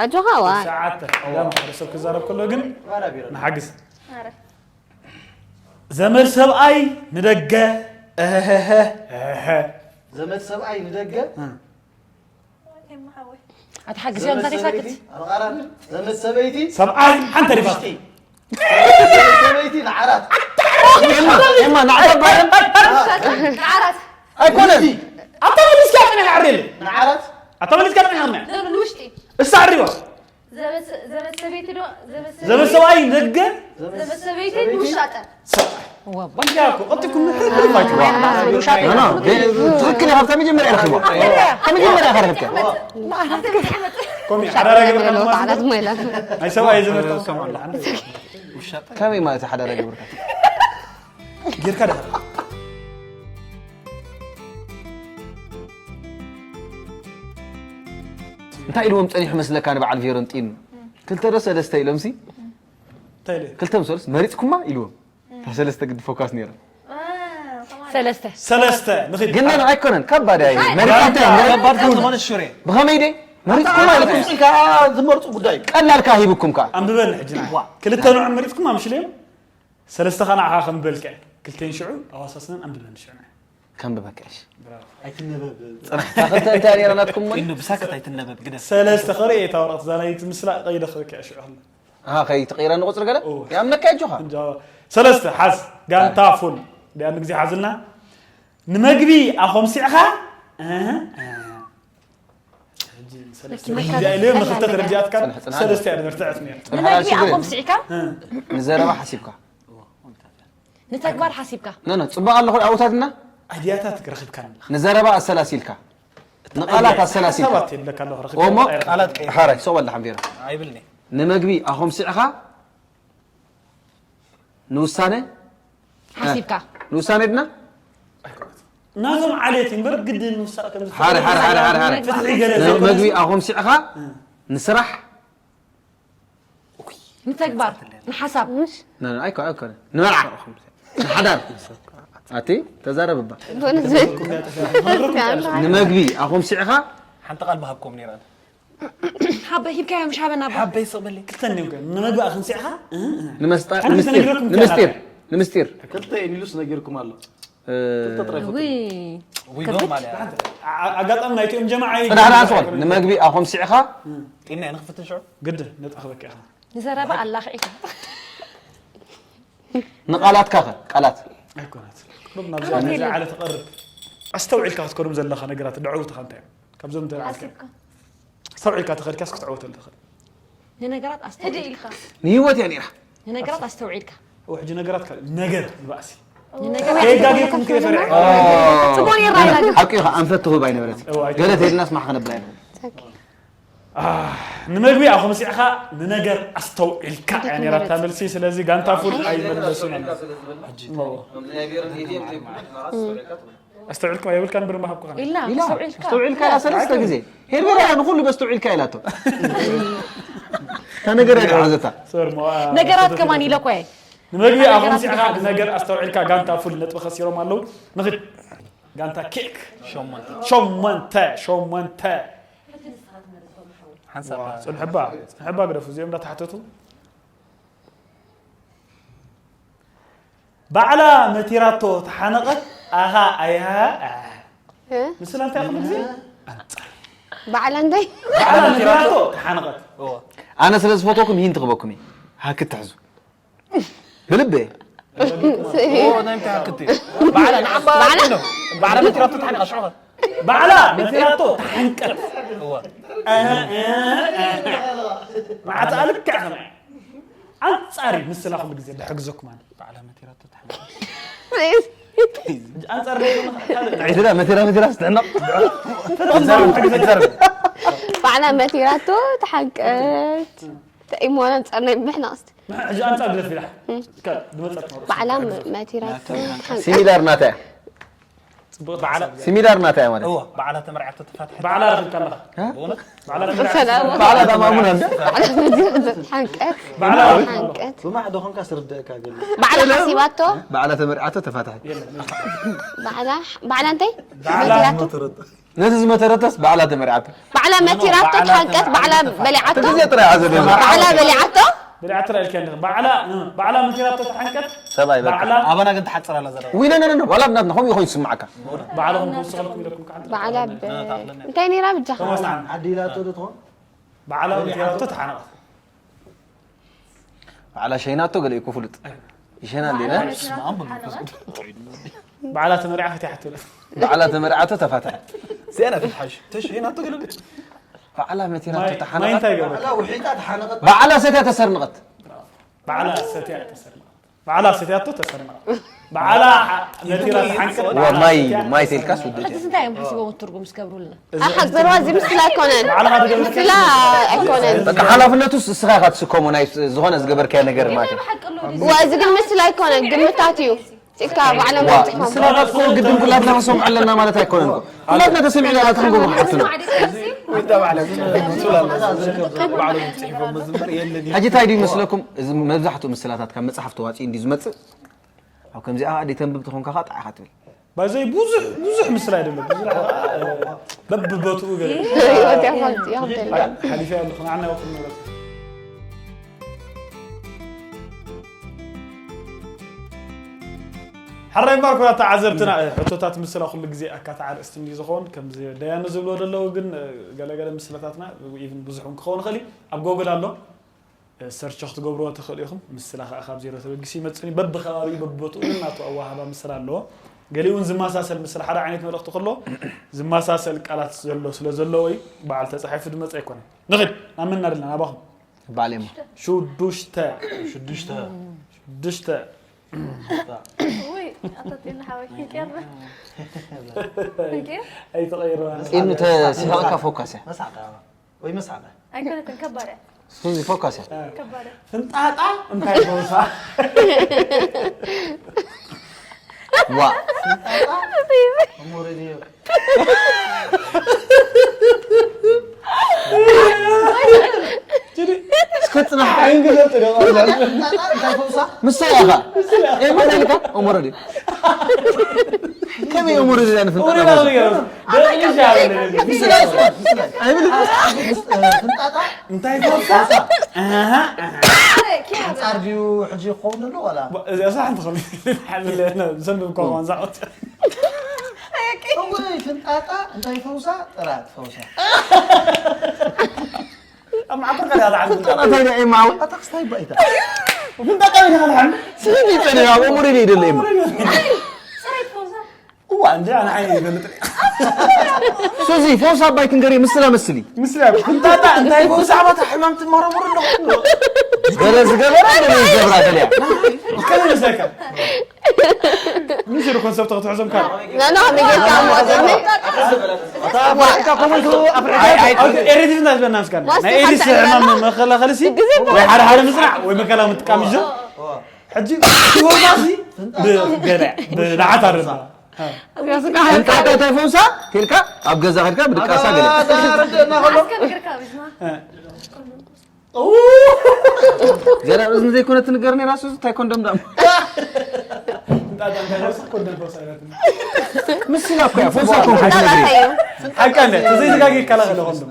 ኣጆኻ ዋ። ሰዓት ዳም ሓደ ሰብ ክዛረብ ከሎ ግን ንሓግዝ። ዘመድ ሰብኣይ ንደገ እህህህ እህህ። ዘመድ ሰብኣይ ንደገ ኣትሓግዝዮ እንታይ ሳክት ዘመድ ሰበይቲ ሰብኣይ ሓንተ ሪፋት ሰበይቲ ንዓራት ኤማ ንዓራት ባይረን ዓራት ኣይኮነን ኣታ መሊስካ ቅንሕ ዓርየለ ንዓራት ኣታ መሊስካ ቅንሕ ዓርና ንውሽጢ እሳ ዓሪዋ ዘመድ ሰበይቲ ዶ ዘመድ ሰበይቲ ንደገ ዘመድ ሰበይቲ ንውሻጠ ወንጃ እኮ ቀልጢፍኩም ንሕርድርፋችሁ ትክክል ኢኻ ብታ መጀመርያ ረኪቦ ብታ መጀመርያ ኢኻ ረኪብካ ኮሚ ሓዳራ ገበርካ ዓራት ማይላ ናይ ሰብኣይ ዘመድ ከመይ ማለት ሓዳራ ገበርካ ጌርካ ዳ እንታይ ኢልዎም ፀኒሑ መስለካ ንበዓል ቬሮንጢን ክልተ ዶ ሰለስተ ኢሎምሲ እንታይ ኢለ ክልተ ምሰሉስ መሪፅኩማ ኢልዎም እታ ሰለስተ ግዲ ፎካስ ነይራ ሰለስተ ሰለስተ ንኺድ ግን ነን ኣይኮነን ከባድ ኣይ መሪፅኩም እንታይ መሪፅ ከባድ ካብ ዝኾነ ሽሬ ብኸመይ ደይ መሪፅኩማ ኢልኩም ኢልካ ዝመርፁ ጉዳይ እዩ። ቀላል ከ ሂብኩም ከ ኣንብበን ሕጂ ንዓይ ክልተ ንዑ መሪፅኩማ ምሽለዮም ሰለስተ ኸ ንዓኻ ከም በልከ ክልተን ሽዑ ኣዋሳስነን ኣንብበን ሽዑ ንዓይ ከንብበካ እሺ ኣይትነበብ ፅናሕታ ክልተ እንታይ ነይራ ናትኩም እሞ ኢኑ ብሳክት ኣይትነበብ ግደፍ ሰለስተ ኸርእየ እታ ወረቐት እዛ ናይ ምስላ ቀይደ ክበኪ ሽዑ ከላ ኣሃ ከይትቕይረኒ ቁፅሪ ገለ እወ። ይኣምነካ እጆኻ እንጃ ሰለስተ ሓዝ ጋንታ ፉል ዲኣኑ ግዜ ሓዝልና ንመግቢ ኣኾምሲዕኻ እህ፣ እህ። ሕጂ ሰለስተ መካት ግዜ ኢለ ንኽልተ ቀላል ተረዲኣትካ ጽንሕ፣ ጽንሕ። ሰለስተ እያ ዝመርትዐት ነይራ ንመግቢ ሽግር ኣኾምሲዕካ ንዘረባ ሓሲብካ ንተግባር ሓሲብካ ኖ ኖ ጽቡቕ ኣለኹ ኣውታትና ኣድያታት ረኺብካኒ ንዘረባ ኣሰላሲልካ ንቓላት ኣሰላሲልካ ሰባት የብለካ ኣለኹ ረኺብካ ኦሞ ቃላት ሓራይ ሶቕ በላ ሓንቢራ ኣይብልኒ ንመግቢ ኣኾምሲዕኻ ንውሳነ ሓሲብካ ንውሳነ ድና ናዞም ዓሌት እምበር ግድን ንውሳእ ከም ሓደ ሓደ ሓደ ሓደ ሓደ ፍትሒ ገለ ናይ ዘይኮነ መግቢ ኣኾምሲዕኻ ንስራሕ ንተግባር ንሓሳብ ና ና ኣይኮ ኣይኮነ ንመርዓ ንሓዳር ኣቲ ተዛረብ እባ ዝኾነ ዘይ ንመግቢ ኣኾምሲዕኻ ሓንቲ ቃል ምሃብኩም ነይራ ሓበ ሂብካዮ ምሽ ሃበና ባ ሓበይ ስቕ በለይ ክልተ እንዲዮም ከ ንመግቢ ኣኽንሲዕኻ ንምስጣ- ሓንቲ ንምስጢር ተነጊረኩም ንምስጢር ትኣላ። ንምስጢር ክልተ ኢሉስ ነጊርኩም ኣሎ እ፣ ክልተ ጥራይ ፈትኑ። ውይ ዊጎ ማለት ኣ- ኣጋጣሚ ናይቲኦም ጀማዓ እዩ ጽናሕ ደኣ ንስኹም ንመግቢ ኣኾምሲዕኻ ጢና ንክፍትን ሽዑ ግድን ነጥቢ ክበኪ ኢኻ ንዘረባ ኣላኽዒካ ንቓላትካ ኸ ቃላት ኣይኮነት ቁሩብ ናብዚ ናብዚ ዓለ ትቐርብ ኣስተውዒልካ ክትከዶም ዘለኻ ነገራት ደዕውትኻ እንታይ እዮም ካብዞም ተልዓልካ ሓሲብካ ኣስተውዒልካ ተኸድካስ ክትዕወተሉ ትኽእል ንነገራት ህድእ ኣስተውዒልካ ኢልካ ንህይወት እያ ነይራ ንነገራት ኣስተውዒልካ ሕጂ ነገራት ካልእ ነገር ንባእሲ ንነገራት ከየጋጊርኩም ከይፈርዐ ጽቡቅ ይረኣዩ ሓቂ ኢኻ ኣንፈት ትህብ ኣይነበረት እዎ፣ ኣይኮነ። ገለ ተይድናስ ማሓ ከነብላ ኣይነበረት ንመግቢ ኣኹምሲዕኻ ንነገር ኣስተውዒልካ እያ ነይራታ መልሲ ስለዚ ጋንታ ፉል ኣይመለሱን ኣሎ ኣስተውዕልኩም የብልካን ብር ምሃብኩኻ ኢልና ኢላ ኣስተውዒልካ ኣስተውዒልካ ኢላ ሰለስተ ግዜ ሄርሜላ ንኩሉ በስተውዒልካ ኢላቶ እታ ነገር እያ ዝሓዘታ ሶር ሞ- ነገራት ከማን ኢለ ኮየ ንመግቢ ኣኹምሲዕኻ ንነገር ኣስተውዒልካ ጋንታ ፉል ነጥቢ ከሲሮም ኣለዉ ንኽድ ጋንታ ኬክ ሸሞንተ ሸሞንተ ሓንሳብ ጽንሕባ ጽንሕባ ግደፉ እዚኦም እንዳተሓተቱ ባዕላ መቲራቶ ተሓነቐት ኣኻ ኣይሃ ምስላ እንታይ ኩሉ ግዜ ባዕላ እንታይ ባዕላ መቲራቶ ተሓነቐት ኣነ ስለ ዝፈትወኩም ሂንት ክበኩም እዩ ሃክት ትሕዙ ብልበ ናይ ምትሓክት እዩ ባዕላ ንዓባ ባዕላ መቲራቶ ተሓነቐ ሽዑ ባዕላ መቲራቶ ተሓንቀት መዓት ኣልክዕ ከመይ ኣንጻሪ ምስላ ኩሉ ግዜ ድሕግዘኩም ኣነ ባዕላ መቲራቶ ተሓነቐ ኣንጻር ዒድና መቲራ መቲራ ስትሕነቕ ባዕላ መቲራቶ ተሓንቀት ተኢሞና ጸናይ ምሕናቕስቲ ሕጂ ኣንጻር ግደፍ ኢላ ድመጸት ባዕላ መቲራቶ ተሓንቀት ሲሚላር ናታ እያ ጽቡቕ በዓላ ሓሳብ። ሲሚላር ናታ እያ ማለት እዎ ባዕላ ተመርዓቶ ተፋትሐት በዓላ ረኺብካ ኣለኻ። ብእውነት በዓላ ሰላም በዓላ ዳማሙን ኣንተ ሓንቀት በዓላ ሓንቀት ብማዕ ዶ ኾንካ ስርደእካ ገለ ባዕላ ሓሲባቶ በዓላ ተመርዓቶ ተፋትሐት ባዕላ ባዕላ እንታይ በዓላ መቲራቶ ነቲ ዝመተረተስ በዓላ ተመርዓቶ ባዕላ መቲራቶ ሓንቀት ባዕላ በሊዓቶ ግዜ ጥራይ ኣዘ ባዕላ በሊዓቶ ብልዓት ትራ ኢልካ ኣለኻ በዓላ በዓላ መቲራቶ ተሓንቀት ሰብኣይ በቃ በዓላ ኣባና ግን ትሓፅር ኣላ ዘረባ ዊነ ነነ ዋላ ብናትና ከምኡ ይኾን ይስማዓካ በዓላ ክወስኸልኩም ኢለኩም ከዓንተ ባዕላ ብ- እንታይ ነይራ ብጃኻ ተመስዓን ዓዲ ኢላቶ ዶ ትኾን በዓላ መቲራቶ ተሓነቐት በዓላ ሸይናቶ ገለ እኮ ፍሉጥ ይሸና እንዴ በዓላ ተመሪዓ ፈቲሓቶ ኢለ በዓላ ተመርዓቶ ተፋትሐት እዚኣ ናት ትሓሽ ተሸይናቶ ገለለ በዓላ መቲራቶ ማይ ተሓነቐት እንታይ ገበረ ውሒጣ ተሓነቐት በዓላ ሰትያ ተሰርንቐት በዓላ ሰትያ ተሰርንቐት በዓላ ሰትያቶ ተሰርንቐት በዓላ መቲራ ተሓንቀት ዋ ማይ ማይ ተልካስ ውድእ ሕጂስ እንታይ እዮም ሓሲቦም ትርጉም እስከብሩልና ኣሓ ዘርባ እዚ ምስላ ኣይኮነን ምስላ ኣይኮነን በቃ ሓላፍነቱስ እስኻ ኢኻ ትስከሞ ናይ ዝኾነ ዝገበርካዮ ነገር ማለት እዩ ዋ እዚ ግን ምስላ ኣይኮነን ግምታት እዩ ሲካ ባዕሎም ዋ ይብፅሖም ምስላታት እኮ ግድን ኩላትና ክንሰምዖ ኣለና ማለት ኣይኮነን እኮ ኩላትና ተሰሚዕና ኢና ክንገብሮ ሓፍትና ሕጂ እንታይ ድዩ ይመስለኩም እዚ መብዛሕትኡ ምስላታት ካብ መፅሓፍ ተዋፂኡ እንዲ ዝመፅእ ኣብ ከምዚኣ ኸዓ ደይተንብብ ተኾንካ ኸዓ ጥዓኻ ትብል ባይዘይ ብዙሕ ብዙሕ ምስል ኣይደለም ብዙሕ በብቦትኡ ገለ ሓሊፈ ኣለኹ ንዓና ይወክል ንብረት ሓራይ እምበር ኩና ተዓዘብትና ሕቶታት ምስላ ኩሉ ግዜ ኣካታ ኣርእስቲ እንዲ ዝኸውን ከምዚ ደያኑ ዝብልዎ ዘለዉ ግን ገለገለ ምስለታትና ኢቭን ብዙሕ እውን ክኸውን ይኽእል እዩ ኣብ ጎግል ኣሎ ሰርች ክትገብርዎ ትኽእሉ ኢኹም። ምስላ ከዓ ካብ ዜሮ ተበጊሱ ይመፅን እዩ። በብከባቢኡ በብቦትኡ እውን ናቱ ኣወሃህባ ምስላ ኣለዎ። ገሊኡ እውን ዝመሳሰል ምስላ ሓደ ዓይነት መልእኽቲ ከሎ ዝመሳሰል ቃላት ዘሎ ስለ ዘለዎ እዩ። በዓል ተፃሒፉ ዝመፅ ኣይኮነን። ንኽድ ናብ መን እናደልና ናባኹም። ባሌማ ሽዱሽተ ሽዱሽተ ሽዱሽተ ውይ ኣታቴና ሓወይ ክንቀር ክንቀር ኣይተቐይርዋን ኢኑ ተሲሕቕካ ፎካስ እያ መሳዕካ ወይ መሳዕካ ኣይኮነትን ከባድ እያ ሱዚ ፎካስ እያ ከባድ እያ ፍንጣጣ እንታይ ፈውሳ ዋ እሞ ሬድዮ እስከ ፅናሕ እንታይ ፈውሳ ምሳይ ኢኻ ኤመን ኢልካ ኦሞረዲ ከመይ ኦሞረዲ ዳ ንፍንጠና ፈውሳ ፍንጣጣ እንታይ ፈውሳ ኣንጻር ድዩ ሕጂ ክኸውን ዘሎ ዋላ እዚኣ ሳሕ እንተኸል ዝሰንብብ ከማን ዛዕት እወይ ፍንጣጣ እንታይ ፈውሳ ጥራት ፈውሳ ኣብ ማዕከል ከዳ ዝዓዝ እንታይ ዳ ኤማው ኣታ ክስታይ ባይታ ፍንጣጣ ወይ ተኸልሓን ስኒ ጸኒ ኣብ ኦሞረዲ ይደለ ኤማ ጽሬት ፈውሳ እዋ እንደ ኣነ ዓይነ ይፈልጥ ሱዚ ፈውሳ ኣባይ ክንገሪ ምስላ መስሊ ምስላ ፍንጣጣ እንታይ ፈውሳ ኣባታ ሕማም ትመረምሩ ኣለኹ ገለ ዝገበረ ገለ ይገብራ ገለያ ከመይ መስለካ ምሽር ኮንሰፕት ክትሕዞም ካል ናና ጌታ ሞዘመ ኤሪቲቭ እናዝበና ምስካል ናይ ኤዲስ ሕማም መከላኸሊ ሲ ወይ ሓደ ሓደ ምፅናዕ ወይ መከላ ምጥቃም ይዞ ሕጂ ፈውሳ ሲ ብገለ ብንዓት ኣለና እንታይ ፈውሳ ቴልካ ኣብ ገዛ ከድካ ብድቃሳ ገለ ገና እዝኒ ዘይኮነ ትንገርኒ ራሱ እንታይ ኮንዶም ዳሞ ምስላ እኮ እያ ፈውሳ ኮንካ ትነግሪ ሓቃ እንደ ተዘይተጋጊ ይከላኸል ኮንዶም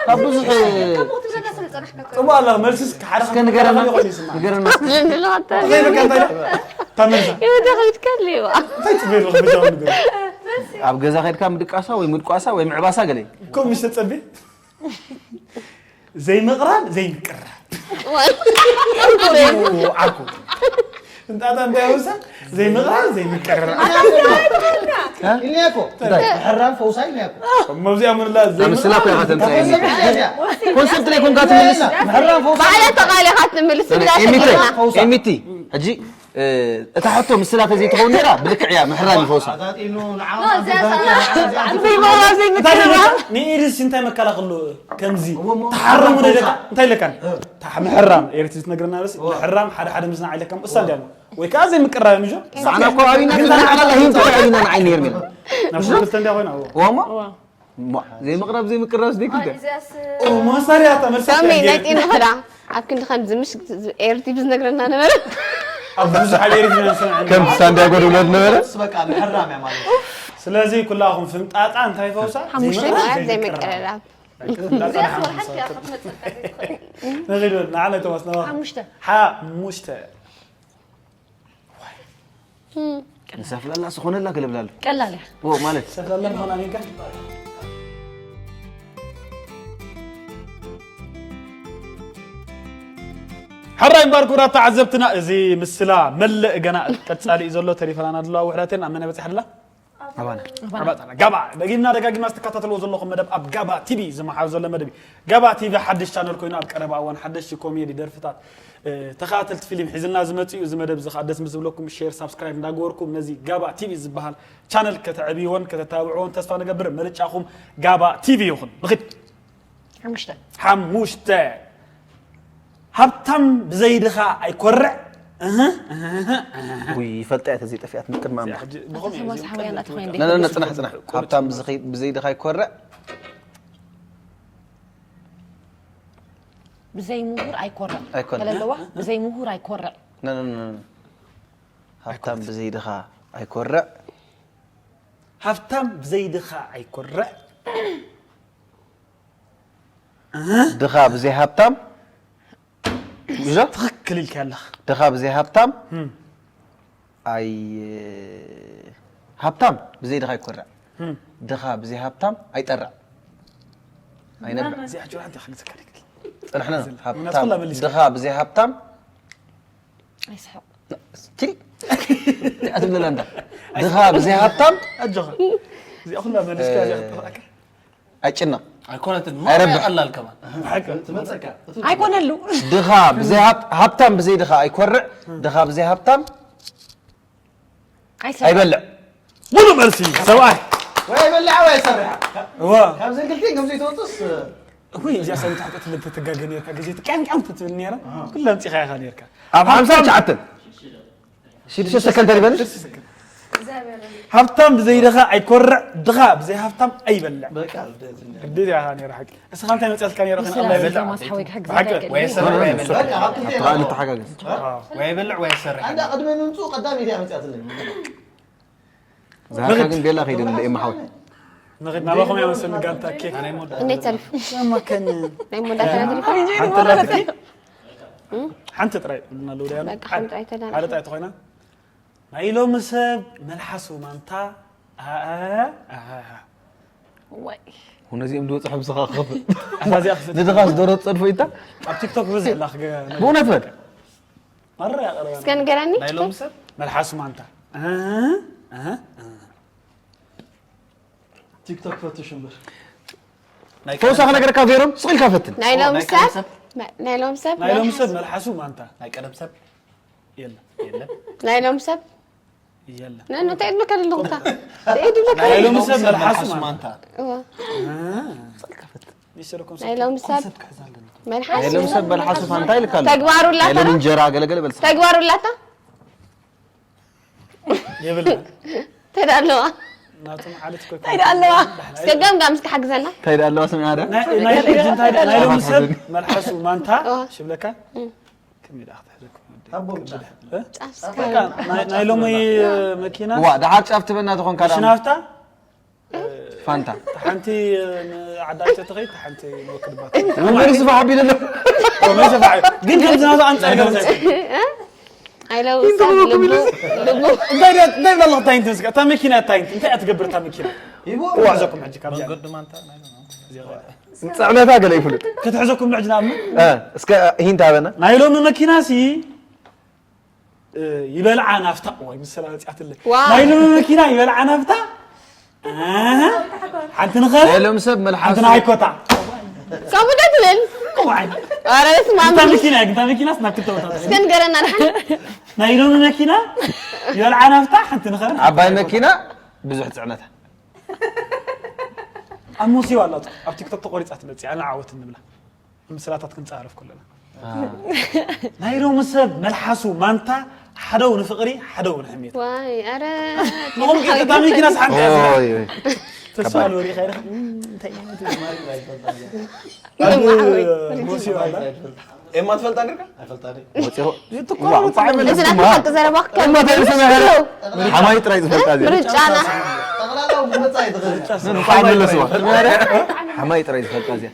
ካብ ብዙሕ ጽቡቅ ኣለኻ መልስስ ሓደ እስከ ንገረና ንገረና ተመልሳ ይወደኽልትከልዋ እንታይ ጽበይ ኣለኹ ብቻ ንገር ኣብ ገዛ ከድካ ምድቃሳ ወይ ምድቋሳ ወይ ምዕባሳ ገለ ከም ምሽ ተጸቢ ዘይምቕራብ ዘይምቅራብ ዓርኩ እንጣጣ እንታይ ወሳ ዘይምቕራብ ዘይምቅራብ ኢልኒያኮ ሕራም ፈውሳ ኢልኒያኮ መብዚኣ ምንላ ምስላ እኮ ኢኻ ተምፅኣየኒ ኮንሰፕት ናይ ኮንካ ትምልስ ምሕራም ፈውሳ ባዕለ ተቓሊኻ ትምልስ ኤሚቲ ኤሚቲ ሕጂ እታ ሕቶ ምስላ ተዘይትኸውን ነይራ ብልክዕ እያ ምሕራም ይፈውሳ። ንኢድስ እንታይ መከላኸሉ ከምዚ ተሓረሙ ደደካ እንታይ ኢለካን ምሕራም ኤሪትሪ ትነግረና በስ ምሕራም ሓደ ሓደ ምስና ኣይለካም እሳ እንዲያ ወይ ከዓ ዘይምቅራብ ምጆ ንዓና እኮ ኣብና ንዓና ላሂም ተባዒና ንዓይ ነይር ሚና ናብ ሽጉርቲ እንዲያ ኮይና ወሞ ዘይምቅራብ ዘይምቅራብ ስደይ ክልተ ኦ ማሳሪያ ተመልሳ ሳሚ ናይ ጤና ኸዳ ኣብ ክንዲ ከምዚ ምሽ ኤሪትሪ ብዝነግረና ነበረ ኣብ ብዙሕ ኣብ ኤሪትሪ ንሰምዐ ከም ሳንዲያጎ ድውለድ ነበረ በቃ ምሕራም እያ ማለት እዩ። ስለዚ ኩላኹም ፍንጣጣ እንታይ ፈውሳ ሓሙሽተ ማለት ዘይምቅርራብ እዚኣ ወርሓት እያ ክትመፅእ ዘይትኽእል ንኺድ ንዓና ተዋስነዋ ሓሙሽተ ሓሙሽተ ንሰፍላላ ዝኾነላ ክልብላሉ ቀላል እያ ኦ ማለት ሰፍላላ ምዃን ኣሚንካ ሓራይ እምበር ክቡራት ተዓዘብትና እዚ ምስላ መልእ ገና ቀጻሊ እዩ ዘሎ ተሪፈናና ዘለዋ ውሕዳትን ኣብ መን በፅሕ ኣላ ኣባና ኣባጣና ጋባ ደጊምና ደጋጊምና ዝተከታተልዎ ዘለኹም መደብ ኣብ ጋባ ቲቪ ዝመሓር ዘሎ መደብ እዩ። ጋባ ቲቪ ሓድሽ ቻነል ኮይኑ ኣብ ቀረባ እዋን ሓደሽቲ ኮሜዲ ደርፍታት ተኸታተልቲ ፊልም ሒዝልና ዝመፅእ እዩ። እዚ መደብ እዚ ከዓ ደስ ምስ ዝብለኩም ሼር ሳብስክራይብ እንዳገበርኩም ነዚ ጋባ ቲቪ ዝበሃል ቻነል ከተዕብይዎን ከተተባብዕዎን ተስፋ ንገብር። ምርጫኹም ጋባ ቲቪ ይኹን። ንኺድ ሓሙሽተ ሓሙሽተ ሃብታም ብዘይ ድኻ ኣይኮርዕ እህ፣ እህ፣ እህ፣ እህ። ውይ ይፈልጣ እያ ተዘይጠፊኣት ንቅድሚ ኣምላኽ ሕጂ ብኸምኡ እዩ ተሰማስ ሓውያ እናተኾይነ ነነነ ፅናሕ ፅናሕ ሃብታም ብዘይ- ብዘይ ድኻ ኣይኮርዕ ብዘይ ምሁር ኣይኮርዕ ኣይኮርዕ። ገለ ኣለዋ ብዘይ ምሁር ኣይኮርዕ ነነነ ሃብታም ብዘይ ድኻ ኣይኮርዕ ሃብታም ብዘይ ድኻ ኣይኮርዕ ድኻ ብዘይ ሃብታም ብዙ ትኽክል ኢልካ ኣለኻ ድኻ ብዘይ ሃብታም ኣይ ሃብታም ብዘይ ድኻ ኣይኮርዕ ድኻ ብዘይ ሃብታም ኣይጠርዕ ኣይነብዕ እዚኣ ሕጂ ሓንቲ ክልተ ካልእ ፅንሕና ምናምን ሃብታም ኩላ መሊስካ። ድኻ ብዘይ ሃብታም ኣይስሕቕ ቲ ኣትብለላ እንዳ ድኻ ብዘይ ሃብታም ኣጆኻ እዚኣ ኩላ መሊስካ እዚኣ ክትጠፋእካ ኣይጭነቕ ኣይኮነትን ኣይረብሕ። ቀላል ከማን ሓቂ ትመፀካ ኣይኮነሉ ድኻ ብዘይ ሃብ- ሃብታም ብዘይ ድኻ ኣይኮርዕ ድኻ ብዘይ ሃብታም ኣይሰ ኣይበልዕ ሙሉ መልሲ ሰብኣይ ወይ በላዕ ወይ ሰርሕ እዋ ካብዘን ክልቲን ከምዚ ትወፅስ ወይ እዚኣ ሰብ ተሓተት ለተተጋገ ነርካ ግዜ ትቃምቃም ትትብል ነራ ኩላ ኣምፂኻ ኢኻ ነርካ ኣብ ሓምሳ ትሽዓተን ሽዱሽተ ሰከንድ ተሪበኒ ሃብታም ብዘይ ድኻ ኣይኮርዕ ድኻ ብዘይ ሃብታም ኣይበልዕ በቃ ግዴታ ኢኻ ነራ ሓቂ እስኻ እንታይ መፅኣትካ ነራ ምስላ ኣይበልዕ ሰማስ ሓወይ ክሕግዝ ብሓቂ ኣይክእል ወይ ሰርሕ ወይ በልዕ ኣተባዕል ተሓጋገዝ ወይ በልዕ ወይ ሰርሕ ኣንዳ ቅድሚ ምምፅኡ ቀዳም ኢድያ መፅኣትለይ ዝሃካ ግን ቤላ ከይደ ንለ ኤማ ሓወይ ንኽድ ናባኹም እያ መሰል ጋንታ ኬክ እንዴት ተሪፉ ማከን ናይ መወዳእታ ተሪፉ ሓንቲ ላትኪ ሓንቲ ጥራይ ብልና ኣለዉ ዳያኑ በቃ ሓንቲ ኣይተዳለ ሓደ ጥራይ ተኾይና ናይ ሎሚ ሰብ መልሓሱ ማንታ ወይ ነዚኦም ድወፅሑ ብስኻ ክኸፍል ኣታዚኣ ክፍል ንድኻስ ዶሮ ትፀድፎ ይታ ኣብ ቲክቶክ ብዝሕ ላ ብእውነት በል ማራ ያቀረበ እስከ ንገረኒ ናይ ሎም ሰብ መልሓሱ ማንታ ቲክቶክ ፈትሽ እምበር ፈውሳ ክነገረካ ቬሮም ስቕ ኢልካ ፈትን ናይ ሎም ሰብ ናይ ሎም ሰብ ናይ ሎም ሰብ መልሓሱ ማንታ ናይ ቀደም ሰብ የለ የለም ናይ ሎም ሰብ የለ ነኑ እንታይ ድብለካ ደለኹ ታ እንታይ ድብለካ ናይ ሎም ሰብ መልሓሱ ማንታ እዋ ይሰርኩም ናይ ሎም ሰብ መልሓስ ናይ ሎም ሰብ መልሓሱ ፋንታ ኢልካ ኣሎ ተግባሩ ናይ ሎም ላታ እንጀራ ገለገለ በልስኻ ተግባሩ ላታ የብል እንታይ ደኣ ኣለዋ ናቶም ዓለት ኮይ እንታይ ደኣ ኣለዋ እስከ ገምጋም እስከ ሓግዘና እንታይ ደኣ ኣለዋ ስሚዓ ዳ ናይ ናይ ሕጂ እንታይ ናይ ሎም ሰብ መልሓሱ ማንታ እዋ። ሽብለካ ከመይ ደኣ ክትሕዘኩም ኣቦ ብቻ በቃ ናይ- ናይ ሎሚ መኪና ዋ ደሓር ጫፍ ትበና ዝኾንካ ደኣ ሽናፍታ ፋንታ ሓንቲ ንዓዳይቶ ተኸይድ ሓንቲ ንወክድባት ወንበር ዝፋ ሓቢሉ ኣሎ መሰፋ ግን ከምዚ ናቱ ኣንጻር ገለ ኣይለው ሰብ ልቡ ልቡ እንታይ ደ- እንታይ ብላ ኣለኹ ታይንት ምስካ እታ መኪና ታይንት እንታይ እያ ትገብር እታ መኪና ይቦ ክሕዘኩም ሕጂ ካብ መንገዲ ማንታ ናይ ፅዕነታ ገለ ይፍሉጥ ክትሕዘኩም ሕጂ ንኣብነት እ፣ እስከ ሂንት ሃበና ናይ ሎሚ መኪና ሲ እ፣ ይበልዓ ናፍታ ወይ ምስላ መፅኣትለይ ዋው። ናይ ሎሚ መኪና ይበልዓ ናፍታ ሓንቲ ንኸረ ናይ ሎም ሰብ መልሓሱ ሓንቲ ንሃይኮታ ከምኡ ዶ ትብል ዋይ ኧረ በስመ ኣብ እታ መኪና እያ ግን እታ መኪናስ ናብ ክልተ ቦታ እስከ ንገረና ድሓን ናይ ሎሚ መኪና ይበልዓ ናፍታ ሓንቲ ንኸር ዓባይ መኪና ብዙሕ ፅዕነታ ኣብ ሙስዮ ኣላቶ ኣብ ቲክቶክ ተቆሪፃ ትመፅእ ኣነ ዓወት እንብላ ምስላታት ክንፃረፍ ከለና ናይ ሎሚ ሰብ መልሓሱ ማንታ ሓደው ንፍቕሪ ሓደው ንሕሜት ዋይ ኣረ ንኹም ከ ተታሚኪናስ ሓንቲ እያ ኦይ፣ ኦይ። ተስፋ ልወሪኻ ኢኻ እንታይ ዓይነት እዩ? ይማዕወይ ሙስዮ ኣላ ኤማ ትፈልጣ ነርካ? ወፂኹ ይትኮረሩ እንኳዕ መለስኩማ። እዚ ናይ ሓቂ ዘረባ ከም ሓማይ ጥራይ ዝፈልጣ እዚኣ ምርጫና ጠቕላላ መጻኢ ትኽእል እንኳዕ መለስዋ። ሓማይ ጥራይ ዝፈልጣ እዚኣ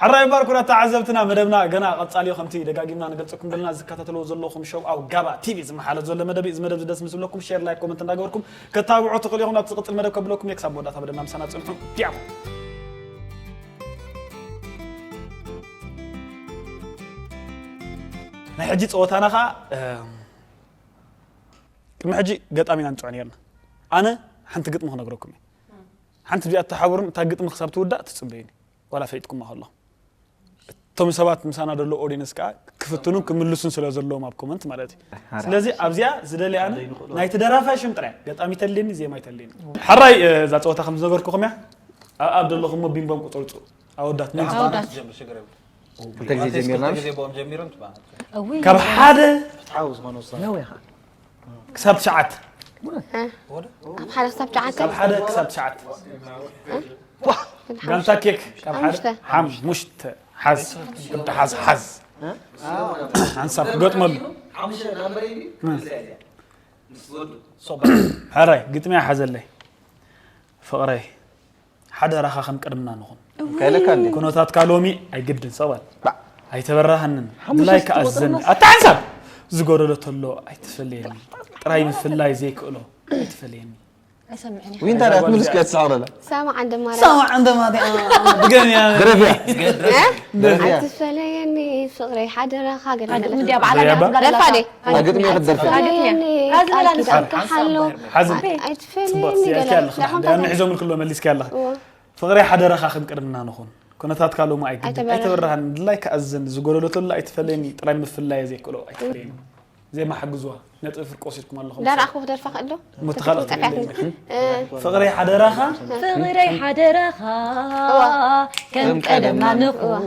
ሕራይ እምበር ኩራት ተዓዘብትና መደብና ገና ቀጻሊ እዩ። ከምቲ ደጋጊምና ንገልጸኩም ዘለና ዝከታተልዎ ዘለኹም ሸው ኣብ ጋባ ቲቪ ዝመሓለፍ ዘሎ መደብ እዩ። እዚ መደብ እዚ ደስ ምስ ዝብለኩም ሼር ላይክ ኮመንት እንዳገበርኩም ከታብዑ ትኽእሉ ኢኹም። ናብቲ ዝቕጽል መደብ ከብለኩም እየ ክሳብ መወዳእታ መደብና ምሳና ጽንሑ። ዲያሞ ናይ ሕጂ ጸወታና ኸዓ እም፣ ቅድሚ ሕጂ ገጣሚና ንጽዖ ነርና። ኣነ ሓንቲ ግጥሚ ክነግረኩም እየ። ሓንቲ እዚኣ ተሓብሩን እታ ግጥሚ ክሳብ ትውዳእ ትጽበዩኒ ዋላ ፈይጥኩማ ከለኹም እቶም ሰባት ምሳና ዘሎ ኦዲንስ ከዓ ክፍትኑን ክምልሱን ስለ ዘለዎም ኣብ ኮመንት ማለት እዩ ስለዚ ኣብዚኣ ዝደልያ ኣነ ናይቲ ደራፋይ ሽም ጥራይ ገጣሚ ተልኒ ዜማ ይተልኒ ሓራይ እዛ ፀወታ ከም ዝነገርኩኹም እያ ኣብ ኣብ ዘለኹሞ ቢንቦም ቁፅርፁ ኣወዳት ምን ኣወዳት። ጀምር ሽግር የብሉ እንተ ግዜ ጀሚርና ግዜ ቦም ጀሚሮም ትባሃል እውይ። ካብ ሓደ ፍትሓዊ ዝኾነ ውሳነ ነዊኻ ክሳብ ትሽዓተ ካብ ሓደ ክሳብ ትሽዓተ ካብ ሓደ ክሳብ ትሽዓተ ጋንታ ኬክ ካብ ሓደ ሓሙሽተ። ሓሙሽተ ሓዝ ክዲ ሓዝ ሓዝ ሓንሳብ ክገጥመሉ ሓሙሽተ ናምበር እዩ ሕራይ ግጥሚያ ሓዘለይ ፍቕረይ ሓደራኻ ከም ቅድምና ንኹን ከለካ እንዴ ኩነታትካ ሎሚ ኣይግድን ሰባል ኣይተበራህንን ድላይ ከኣዘኒ ኣታ ሓንሳብ ዝጎደሎ ተሎ ኣይትፈለየኒ ጥራይ ምፍላይ ዘይክእሎ ኣይትፈለየኒ ኣይሰምዕን ዊንታ ዳት ምልስ ከትሳዕረላ ሰማዕ እንደ ማርያም ሰማዕ እንደ ማርያ ድገምያ ደረፍያ ኣይትፈለየኒ ፍቕረይ ሓደራኻ ገለ እንዲያ በዓላ ደረፋ ደርፋ ደ ግጥሚ ክትደርፍ ፈለየኒ ሓዚ በላ ቃል ኪዳንካ ሓሎ ሓዚ ኣይትፈለየኒ ጽቡቅ ገለ ያልካ ኣለኻ ንዕዞም ክሎ መሊስካ ኣለኻ ፍቕረይ ሓደራኻ ከም ቅድምና ንኹን ኩነታትካ ሎሚ ኣይግድን ኣይተበራህን። ኣይተበራህን ድላይካ ኣዘን ዝጎደሎ ተሎ ኣይትፈለየኒ ጥራይ ምፍላየ ዘይክእሎ ኣይትፈለየኒ ዜማ ሓግዝዋ ነጥቢ ፍርቂ ወሲድኩም ኣለኹም ዳርኣኹ ክደርፋ ክእሎ ሙቲ ካልኦት ጠፊኣትኒ ፍቕረይ ሓደራኻ ፍቕረይ ሓደራኻ ከም ቀደምና ንኹን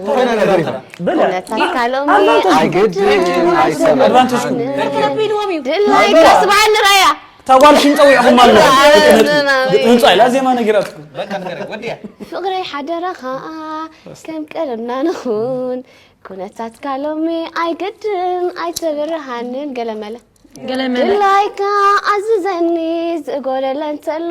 በለ ነታካ ሎሚ ኣይግድን ኣይሰበ ኣድቫንቴጅኩም ተቢልዎም እዩ ድላይካ ስብዓኒ ራያ እታ ጓል ሽም ፀዊዕኹም ኣሎ ህንፃ ኢላ ዜማ ነጊራትኩም በቃ ንገረኝ ወዲያ ፍቕረይ ሓደራኻ ከም ቀደምና ንኹን ኩነታትካ ሎሚ ኣይግድን ኣይተብርሃንን ገለመለ ገለመለ ድላይካ ኣዝዘኒ ዝጎደለ እንተሎ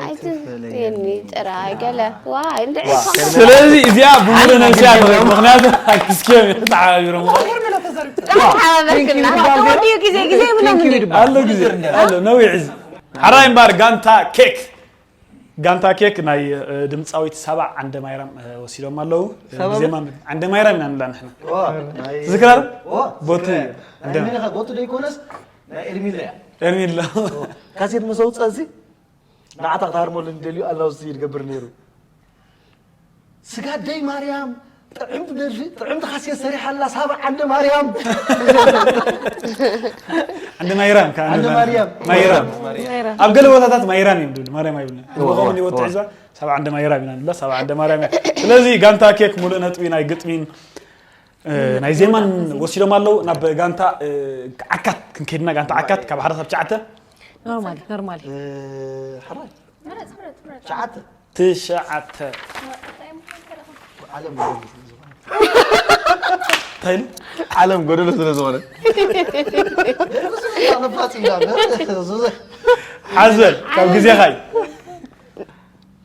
ኣይትፍየኒ ጥራይ ገለ ዋይ እንድዒ ስለዚ እዚኣ ብሙሉ ነብሲ ኣለ ምክንያቱ ኣክስኪዮም ተሓባቢሮም ተሓባበርክና ተወዲኡ ግዜ ግዜ ይብሎም እንዴ ኣሎ ግዜ ኣሎ ነዊሕ እዚ ሓራይ እምበር ጋንታ ኬክ ጋንታ ኬክ ናይ እ፣ ድምፃዊት ሳባ ዓንደ ማይራም እ፣ ወሲዶም ኣለዉ እ፣ ሳባ ብዜማ ዓንደ ማይራም ኢና ንብላ ንሕና ዋ፣ ናይ- ዝክራር ዋ፣ ቦቱ ናይ ሚኒኻ ቦቱ ደይኮነስ ናይ ኤርሚለ እያ ኤርሚላ ካሴት ምስ ኣውፅአ እዚ ንዓታ ክትሃርመሉ እንደልዩ ኣናውንስ ይገብር ነይሩ ስጋደይ ማርያም ጥዕምቲ ደርፊ ጥዕምቲ ካሴት ሰሪሓላ ሳባ ዓንደ ማርያም ዓንደ ማይራም ከዓ ዓንደ ማርያም። ማይራም ኣብ ገለ ቦታታት ማይራም እዮም ድብሉ ማርያም ኣይብልና ንቦኸም ወጥዕ ዛ ሳብ ዓንደ ማይራም ኢና ንብላ ሳብ ዓንደ ማርያም እያ ስለዚ ጋንታ ኬክ ሙሉእ ነጥቢ ናይ ግጥሚን እ፣ ናይ ዜማን ወሲዶም ኣለዉ ናብ ጋንታ እ፣ ዓካት ክንከይድና ጋንታ ዓካት ካብ ሓደ ሳብ ትሽዓተ ኖርማል ኖርማል እ፣ ሕራይ ትሽዓተ ትሽዓተ ዓለም እንታይ ኢሉ ዓለም ጎደሎ ስለ ዝኾነ ነፋፂ እንዳለ ዙዘ ሓዘል ካብ ግዜኻ እዩ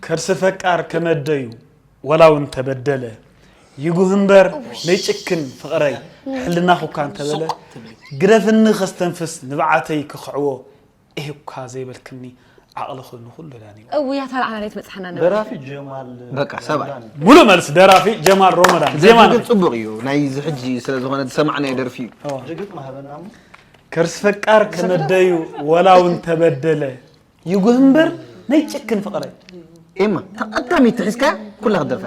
ከርሲ ፈቃር ከመደዩ ወላው እንተበደለ ይጉህ እምበር ነይጭክን ፍቕረይ ሕልናኹ እኳ እንተበለ ግደፍኒ ከስተንፍስ ንብዓተይ ክኽዕዎ ኢህ እኳ ዘይበልክኒ ዓቕልኹ ንኹሉ ዳንዩ እውይ ኣታ ንዓና ናይ ትመጽሓና ነበር ደራፊ ጀማል በቃ ሰብዓ ሙሉእ መልሲ ደራፊ ጀማል ሮመዳን ዜማ ግን ፅቡቅ እዩ ናይዚ ሕጂ ስለ ዝኾነ ዝሰማዕናዮ ደርፊ እዩ ጅግጥ ማህበና እሞ ከርሲ ፈቃር ከመደዩ ወላው እንተበደለ ይጉህ እምበር ነይጭክን ፍቕረይ ኤማ ተቐዳሚት ትሒዝካ ኩላ ክደርፋ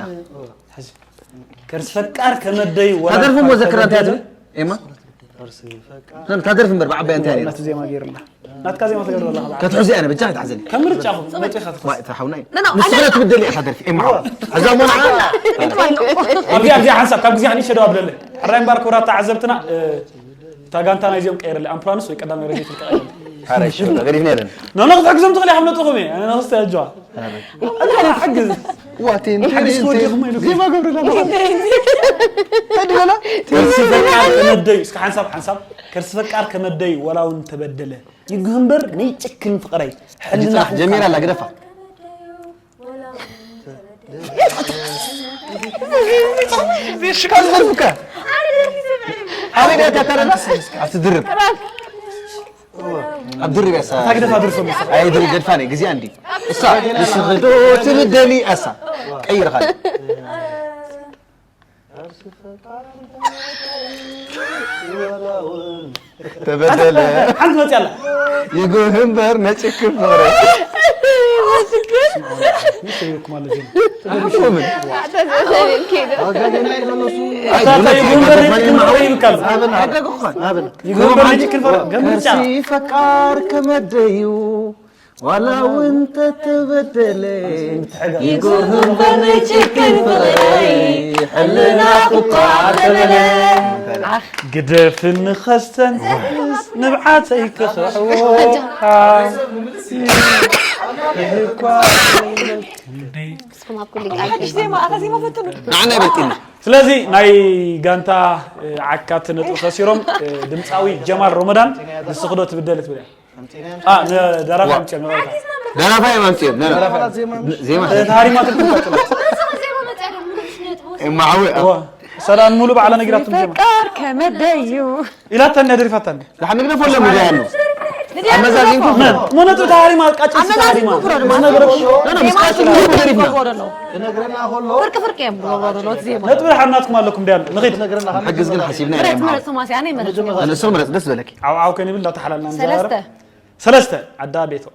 ከርሲ ፈቃር ከመደዩ ታደርፉ እሞ ዘክራ እንታይ ትብል? ኤማ? እታ ደርፊ እምበር ብዓባይ እንታይ ናት ዜማ ገይርላ? ናትካ ዜማ ትገብር ኣለኻ። ክትሕዚ ኣነ ብቻ ኣይትሓዘኒ። ከም ምርጫኹም መጺኻ ትኸስ። ዋይ፣ እታ ሓውናይ። ንስኻ ትብደል ኢኻ ደርፊ፣ ኤማ ሓው። ሕዛ ሞና። ኣብዚ፣ ኣብዚ ሓንሳብ ካብ ግዜ ሓኒሸ ደው ኣብለለ። ሕራይ እምበር ክቡራት ተዓዘብትና፣ እ፣ እታ ጋንታ ናይዚኦም ቀይርለ። ኣምፕራንስ ወይ ቀዳማይ ረድኤት ትልቀቕ። ሓራይ ሽፍታ ገዲፍና የለን። ኖ፣ ኖ፣ ክትሕግዞም ትኽእል ኢኻ፣ ምነጥኹም እየ። ኣነ ንኽስተ ኣጆዋ። ኣነ ሓግዝ። ዋቲን፣ ሓግዝ ቲን፣ ከወዲኹም ቲን። ኢሉ። ዜማ ገብርላ። ተድበላ። ከርሲ ፈቃር ከመደዩ፣ እስከ ሓንሳብ፣ ሓንሳብ። ከርሲ ፈቃር ከመደዩ፣ ወላ እውን ተበደለ። ይግህ እምበር፣ ነይ ጭክን ፍቕረይ። ሕልና ጅጥራሕ ጀሚራ ኣላ፣ ግደፋ። ሽካል ዘርፍካ። ኣበይ ደኣ ተረዳ? ኣብቲ ድርብ። ኣብ ድርብ ያሳ። ታግደፋ ድርሶ መሰ። ኣይ ድሪ ገድፋ ነይ፣ ግዜ ኣንዲ። እሳ፣ ንስኺ ዶ ትብደሊ ኣሳ። ቀይርኻ። ተበደለ። ሓንቲ መጽያ ኣላ። ይጉህ እምበር ነጭ ክፍረ። ይመስገን። ንሰይኩም ኣለዚን። ኣታ ዘሰብን ኬዶ። ኣታ ይጉህ እምበር ነጭ ክፍረ ይብካል። ኣበን፣ ኣበን። ይጉህ እምበር ነጭ ክፍረ። ገምጽያ። ከርሲ ፈቃር ከመደዩ ዋላ እውን ተተበደለ፣ ይጉህ እምበር ናይ ጭክን ፍቕረይ፣ ሕልናኹ እኳ ተበለ። ግደፍኒ ከስተንፍስ፣ ንብዓተይ ክኽሕዎ። ንስኹም ኣብ ኩሉ ቃል ሓድሽ ዜማ፣ ኣታ ዜማ ፈትኑ። ንዓና ይበልጥና። ስለዚ ናይ ጋንታ፣ እ፣ ዓካት ነጥቢ ከሲሮም፣ እ፣ ድምፃዊ ጀማል ሮመዳን ንስኽዶ ትብደል ትብል እያ። አ፣ ነ-፣ ደራፋይ ኣምጽኦም፣ ይቕሬታ። ደራፋይ እዮም ኣምጽኦም፣ ደራፋይ። ዜማ። እ፣ ተሃሪማ ትልኩም ቀጽሎ። እማ ዓወ፣ አ። እዋ፣ ሰላም ሙሉ ባዕላ ነጊራትኩም ዜማ። ፈቃር ከመደዩ። ኢላታ እንደ ደሪፋታ እንደ። ንሓ ንግደፎ ኣለሙ ዳያኑ። ኣመዛዚንኩም መን? ሞነቱ ተሃሪማ፣ ቃጭል ተሃሪማ። ኣመዛዚንኩም ፍረዱ፣ ምን ነገረኩም? ኖ፣ ኖ፣ ምስ ቃጭል ዜማ ደሪፍና። ፍርቂ ፍርቂ እዮም ዝገብሩ ዘለዉ እቲ ዜማ። ነጥቢ ሓናትኩም ኣለኩም ዳያኑ። ንኺድ። ሕግዝ ግን ሓሲብና ኢና። ምረጽ፣ ምረጽ፣ ቶማስ፣ ኣነ ይመርጽ። ንሱ ምረጽ፣ ደስ በለኪ። ዓው ዓው ከን ይብል እንዳተሓላልና ንዛረብ። ሰለስተ። ሰለስተ፣ ኣዳ ቤቶ።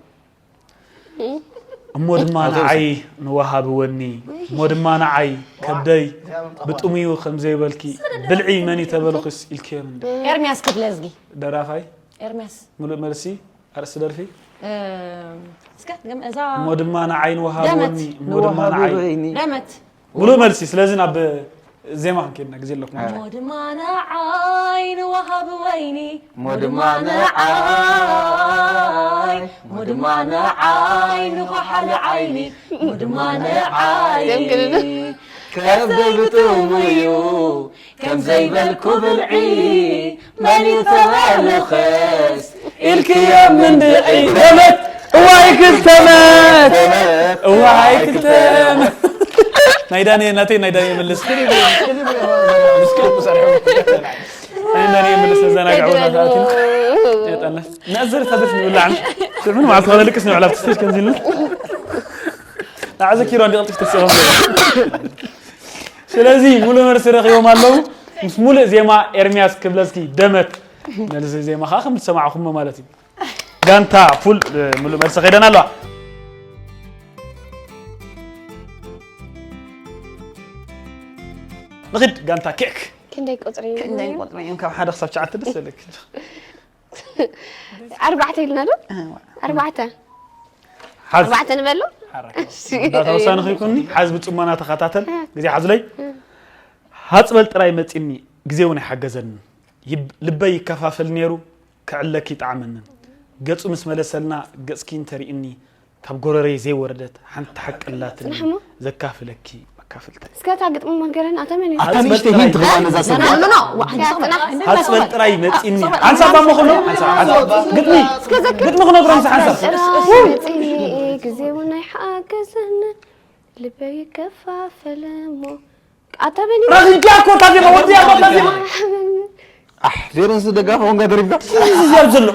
እሞ ድማ ንዓይ ንወሃቢ ወኒ፣ እሞ ድማ ንዓይ ከብደይ ብጥሙዩ ከም ዘይበልኪ፣ ብልዒ መን እዩ ተበልኩስ ኢልክዮ እንደ። ኤርሚያስ ክፍለዝጊ። ደራፋይ? ኤርሚያስ። ምሉእ መልሲ፣ ኣርእስቲ ደርፊ? እም፣ እስከ፣ ግም-፣ እዛ እሞ ድማ ንዓይ ንወሃቢ ደመት። ወኒ፣ እሞ ድማ ንዓይ። ደመት። ሙሉእ መልሲ። ስለዚ ናብ ዜማ ክንከይድና ግዜ ኣለኩም። ኣረ። ሞድማ ንዓይ ንወሃቢ ወይኒ፣ ሞድማ ሞድማ ንዓይ፣ ንዓይ፣ ሞድማ ንዓይ ንኸሓሊ ዓይኒ፣ ሞድማ ንዓይ። ደም ክልል። ከብደይ ብጥሙዩ ከም ዘይበልኩ ብልዒ፣ መን እዩ ተባልኸስ ኢልክዮ ምንድዒ? ገመት! እዋይ ክልተመት! እዋይ ክልተመት! ናይ ዳንኤል ናተይ፣ ናይ ዳንኤል ምልስ። ናይ ዳንኤል ምልስ፣ ዘናግዕ ቦታ ኣቲና። የጠነ። ነእዘር ተብስ ንብላዕ። ምን ማለት ሆነ ልቅስ ንብላዕ፣ ትስተሽ ከምዚ ኢልና። ኣዘኪሮ እንዲ ቀልጥፍ ተስኦም። ስለዚ ሙሉእ መልሲ ረኺቦም ኣለዉ። ምስ ሙሉእ ዜማ ኤርሚያስ ክብለዝጊ ደመት። መልሲ ዜማ ኸዓ ከም ዝሰማዕኹሞ ማለት እዩ። ጋንታ ፉል፣ እ፣ ሙሉእ መልሲ ኸይደን ኣለዋ። ንኺድ ጋንታ ኬክ። ክንደይ ቁጽሪ እዩ? ክንደይ ቁጽሪ እዮም? ካብ ሓደ ክሳብ ትሽዓተ ደስ ይብለኪ። ኣርባዕተ ኢልና ዶ? እዋ። ኣርባዕተ። ሓዝ። ኣርባዕተ ንበሎ? ሓረክ። እሺ። እንዳተወሳነ ኸይኮኒ፣ ሓዝ ብጽሞና ተኸታተል። ግዜ ሓዝለይ። ሓጽበል ጥራይ መጺኒ፣ ግዜ እውን ኣይሓገዘንን። ይብ-፣ ልበይ ይከፋፈል ነይሩ፣ ክዕለኪ ይጠዓመንን። ገጹ ምስ መለሰልና፣ ገጽኪ እንተሪእኒ፣ ካብ ጎረረይ ዘይወረደት ሓንቲ ሓቂ ኣላትኒ፣ ጽናሕሞ? ዘካፍለኪ መካፍልተይ። እስከ እታ ግጥሚ መንገረን፣ ኣታ መን እዩ? ኣታ ንእሽተይ ሂንት ክባ ነዛ ሰብ። ኖ፣ ኖ፣ ኖ፣ ዋ፣ ሓንቲ ጽናሕ፣ ጽናሕ፣ ጽናሕ። ሓጽበል ጥራይ መጺኒ። ሓንሳብ እሞ ከሎ፣ ሓንሳብ፣ ሓንሳብ። ግጥሚ፣ እስከ ዘክር። ግጥሚ ክነግሮም፣ ሓንሳብ። ሓንሳብ። መጺኒ፣ ግዜ እውን ኣይሓገዘን፣ ልበይ ይከፋፈል እሞ። ኣታ መን እዩ? ረኺብኪያ እኮ እታ ዜማ፣ ወዲያ እኮ እታ ዜማ። ኣሕ፣ ዜረንስ ደጋፋ ወንጋ ደሪፍካ? እዚ ዝያብ ዘሎ።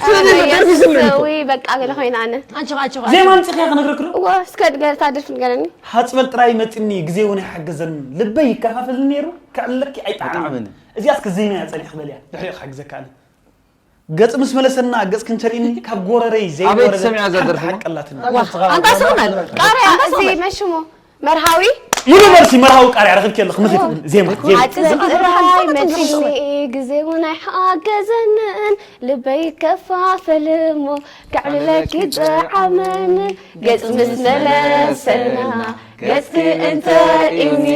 ስለዚ ኣነ ደርፊ ስምዒት እኮ። የሰዊ፣ በቃ ገለ ኮይነ ኣነ። ኣጆኻ፣ ኣጆኻ፣ ዜማ ኣጆኻ። ኣምጺእካ ክነግረክ ዶ? እወ፣ እስከ ገለ እታ ደርፊ ንገረኒ። ሓጽበል ጥራይ መጺኒ፣ ግዜ እውን ኣይሓገዘን። ልበይ ይከፋፈል ነይሩ፣ ክዕለኪ ኣይጠዓመን። ኣይጠዓመን። እዚኣ እስከ ዜማ እያ ጸኒሕ ክበል እያ። ድሕሪኡ ክሓግዘካ ኣነ። ገጽ ምስ መለሰና፣ ገጽ ክንተርእኒ፣ ካብ ጎረረይ ኣበይ ዘይወረደ ትሰምዕያ እዛ ሓንቲ ደርፊ? ሓቂ ኣላትኒ። ዋ፣ ኣንታ ስቕ በል። ቃርያ፣ ኣንታ ስቕ እዚ በል። መሽሞ። መርሃዊ? ሙሉ መልሲ መርሃዊ ቃርያ ረኺብኪ ኣለኹ፣ ንኺድ። ዜማ፣ ዜማ። ኣጽበል ጥራይ መጺኒ፣ ሓገዘንን ልበይ ከፋፈልሞ ከዕልለኪ ጥዓመንን ገጽ ምስ መለሰልና ገጽኪ እንተ ኢኒ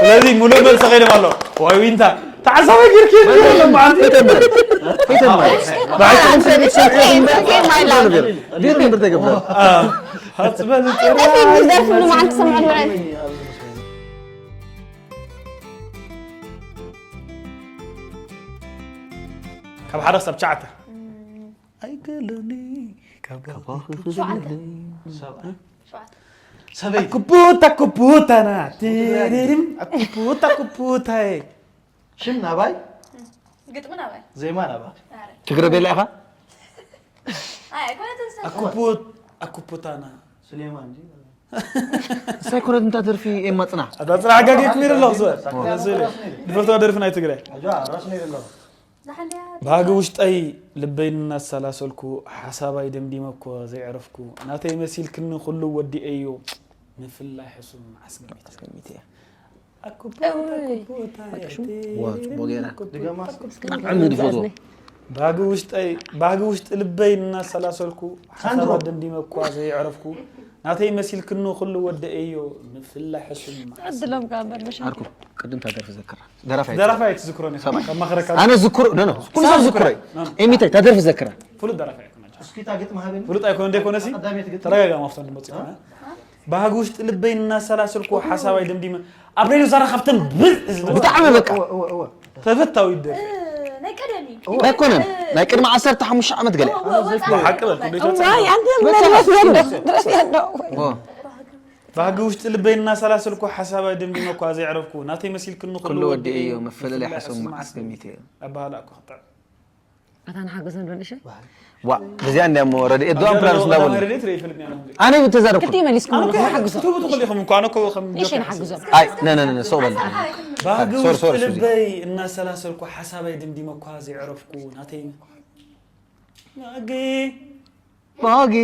ስለዚ ሙሉእ መልሲ ከይድም ኣሎ ዋይ ዊንታ ተዓዛቢ ጌርኪ የለን መዓልቲ ቢሮ ምርተ ገብረ ሃፅበ ደርፍሉ መዓልቲ ሰምዑ ካብ ሓደ ክሳብ ትሽዓተ ኣይገለኒ ካብ ሰበይቲ ኩቡታ ኩቡታና ቲሪሪም ኩቡታ ኩቡታዬ ሽም ናባይ ግጥሚ ናባይ ዜማ ናባይ ትግረ ቤላ ኢኻ ኣይኮነትን ሰብ ኣኩቡት ኣኩቡታና ሱሌማን እንጂ ሳይኮነት እንታ ደርፊ ኤማ ፅና ኣታ ፅና ኣጋጊ ክሚር ኣለኹ ዝበል ዝፈትዋ ደርፊ ናይ ትግራይ ኣጆ ራስ ነይ ኣለኹ ዝሓንድያ ባህጊ ውሽጠይ ልበይ እናሰላሰልኩ ሓሳባይ ደምዲመ እኮ ዘይዕረፍኩ ናተይ መሲልክኒ ኩሉ ወዲኤዮ ምፍላይ ሕሱም ኣስገሚት ኣስገሚት እያ ኣኩቦታ ዋ፣ ጽቡቕ ጌራ። ድገማ ብጣዕሚ ዝፈትዎ ባህጊ ውሽጠይ ባህጊ ውሽጢ ልበይ እናሰላሰልኩ ሓሳባት ደምዲመ እኳ ዘይዕረፍኩ ናተይ መሲልክኒ ኩሉ ወደኤዮ ምፍላይ ሕሱም ዕድሎም ከዓ እምበር መሻ ዓርኩ ቅድም ታደርፊ ዘክራ ደራፋይ ደራፋይ ትዝክሮኒ ከማኽረካ ኣነ ዝክሮ ኖ ኖ ኩሉ ሰብ ዝክሮ ኤሚታይ ታደርፊ ዘክራ ፍሉጥ ደራፋይ ኣይኮነች እስኪ እታ ግጥሚ ሃበኒ ፍሉጥ ኣይኮነ እንደ ኮነሲ ቀዳሜት ግጥሚ ተረጋጋ ማፍታ እንድመጽእ ኮነ ባህጊ ውሽጢ ልበይ እናሰላሰልኩ ሓሳባይ ደምዲመ ኣብ ሬድዮ ዛራ ካብተን ብዝ ብጣዕሚ በቃ እወ እወ እወ ተፈታዊት ደርፊ ናይ ቀደም እዩ ኣይኮነን ናይ ቅድሚ ዓሰርተ ሓሙሽተ ዓመት ገለ እወ ወፃ ሓቂ በል ዋይ ኣንተ መድረስ የለ ድረስ የለ ኦ፣ ባህጊ ውሽጢ ልበይ እናሰላሰልኩ ሓሳባይ ደምዲመ እኳ ዘይዕረፍኩ ናተይ መሲልክኒ ኩሉ ወዲ እዩ መፈለለይ ሓሰብ መዓስ ገሚት እዩ ኣባህላ እኮ ክጥዕም ኣታ ንሓግዞ ዶ ንእሸ ዋ እዚኣ እንዲያሞ ረድኤት ዶ ኣምፕላንስ እንዳበሉ ረድኤት ርኢ ፊልም እያ ኣነ ተዛረብኩ ክልቲኡ መሊስኩም ኣለኹም ንሓግዞ ትብሉ ትኽእሉ ኢኹም እኳ ኣነ እኮ ከም ንእሸ ንሓግዞ ኣይ ነ ነ ነ ሰው በል ባህጊ ሶሪ፣ ውሽጢ ሶሪ፣ ሱዚ። ልበይ እናሰላሰልኩ ሓሳባይ ደምዲመ እኳ ዘይዕረፍኩ ናተይ ማጊ ማጊ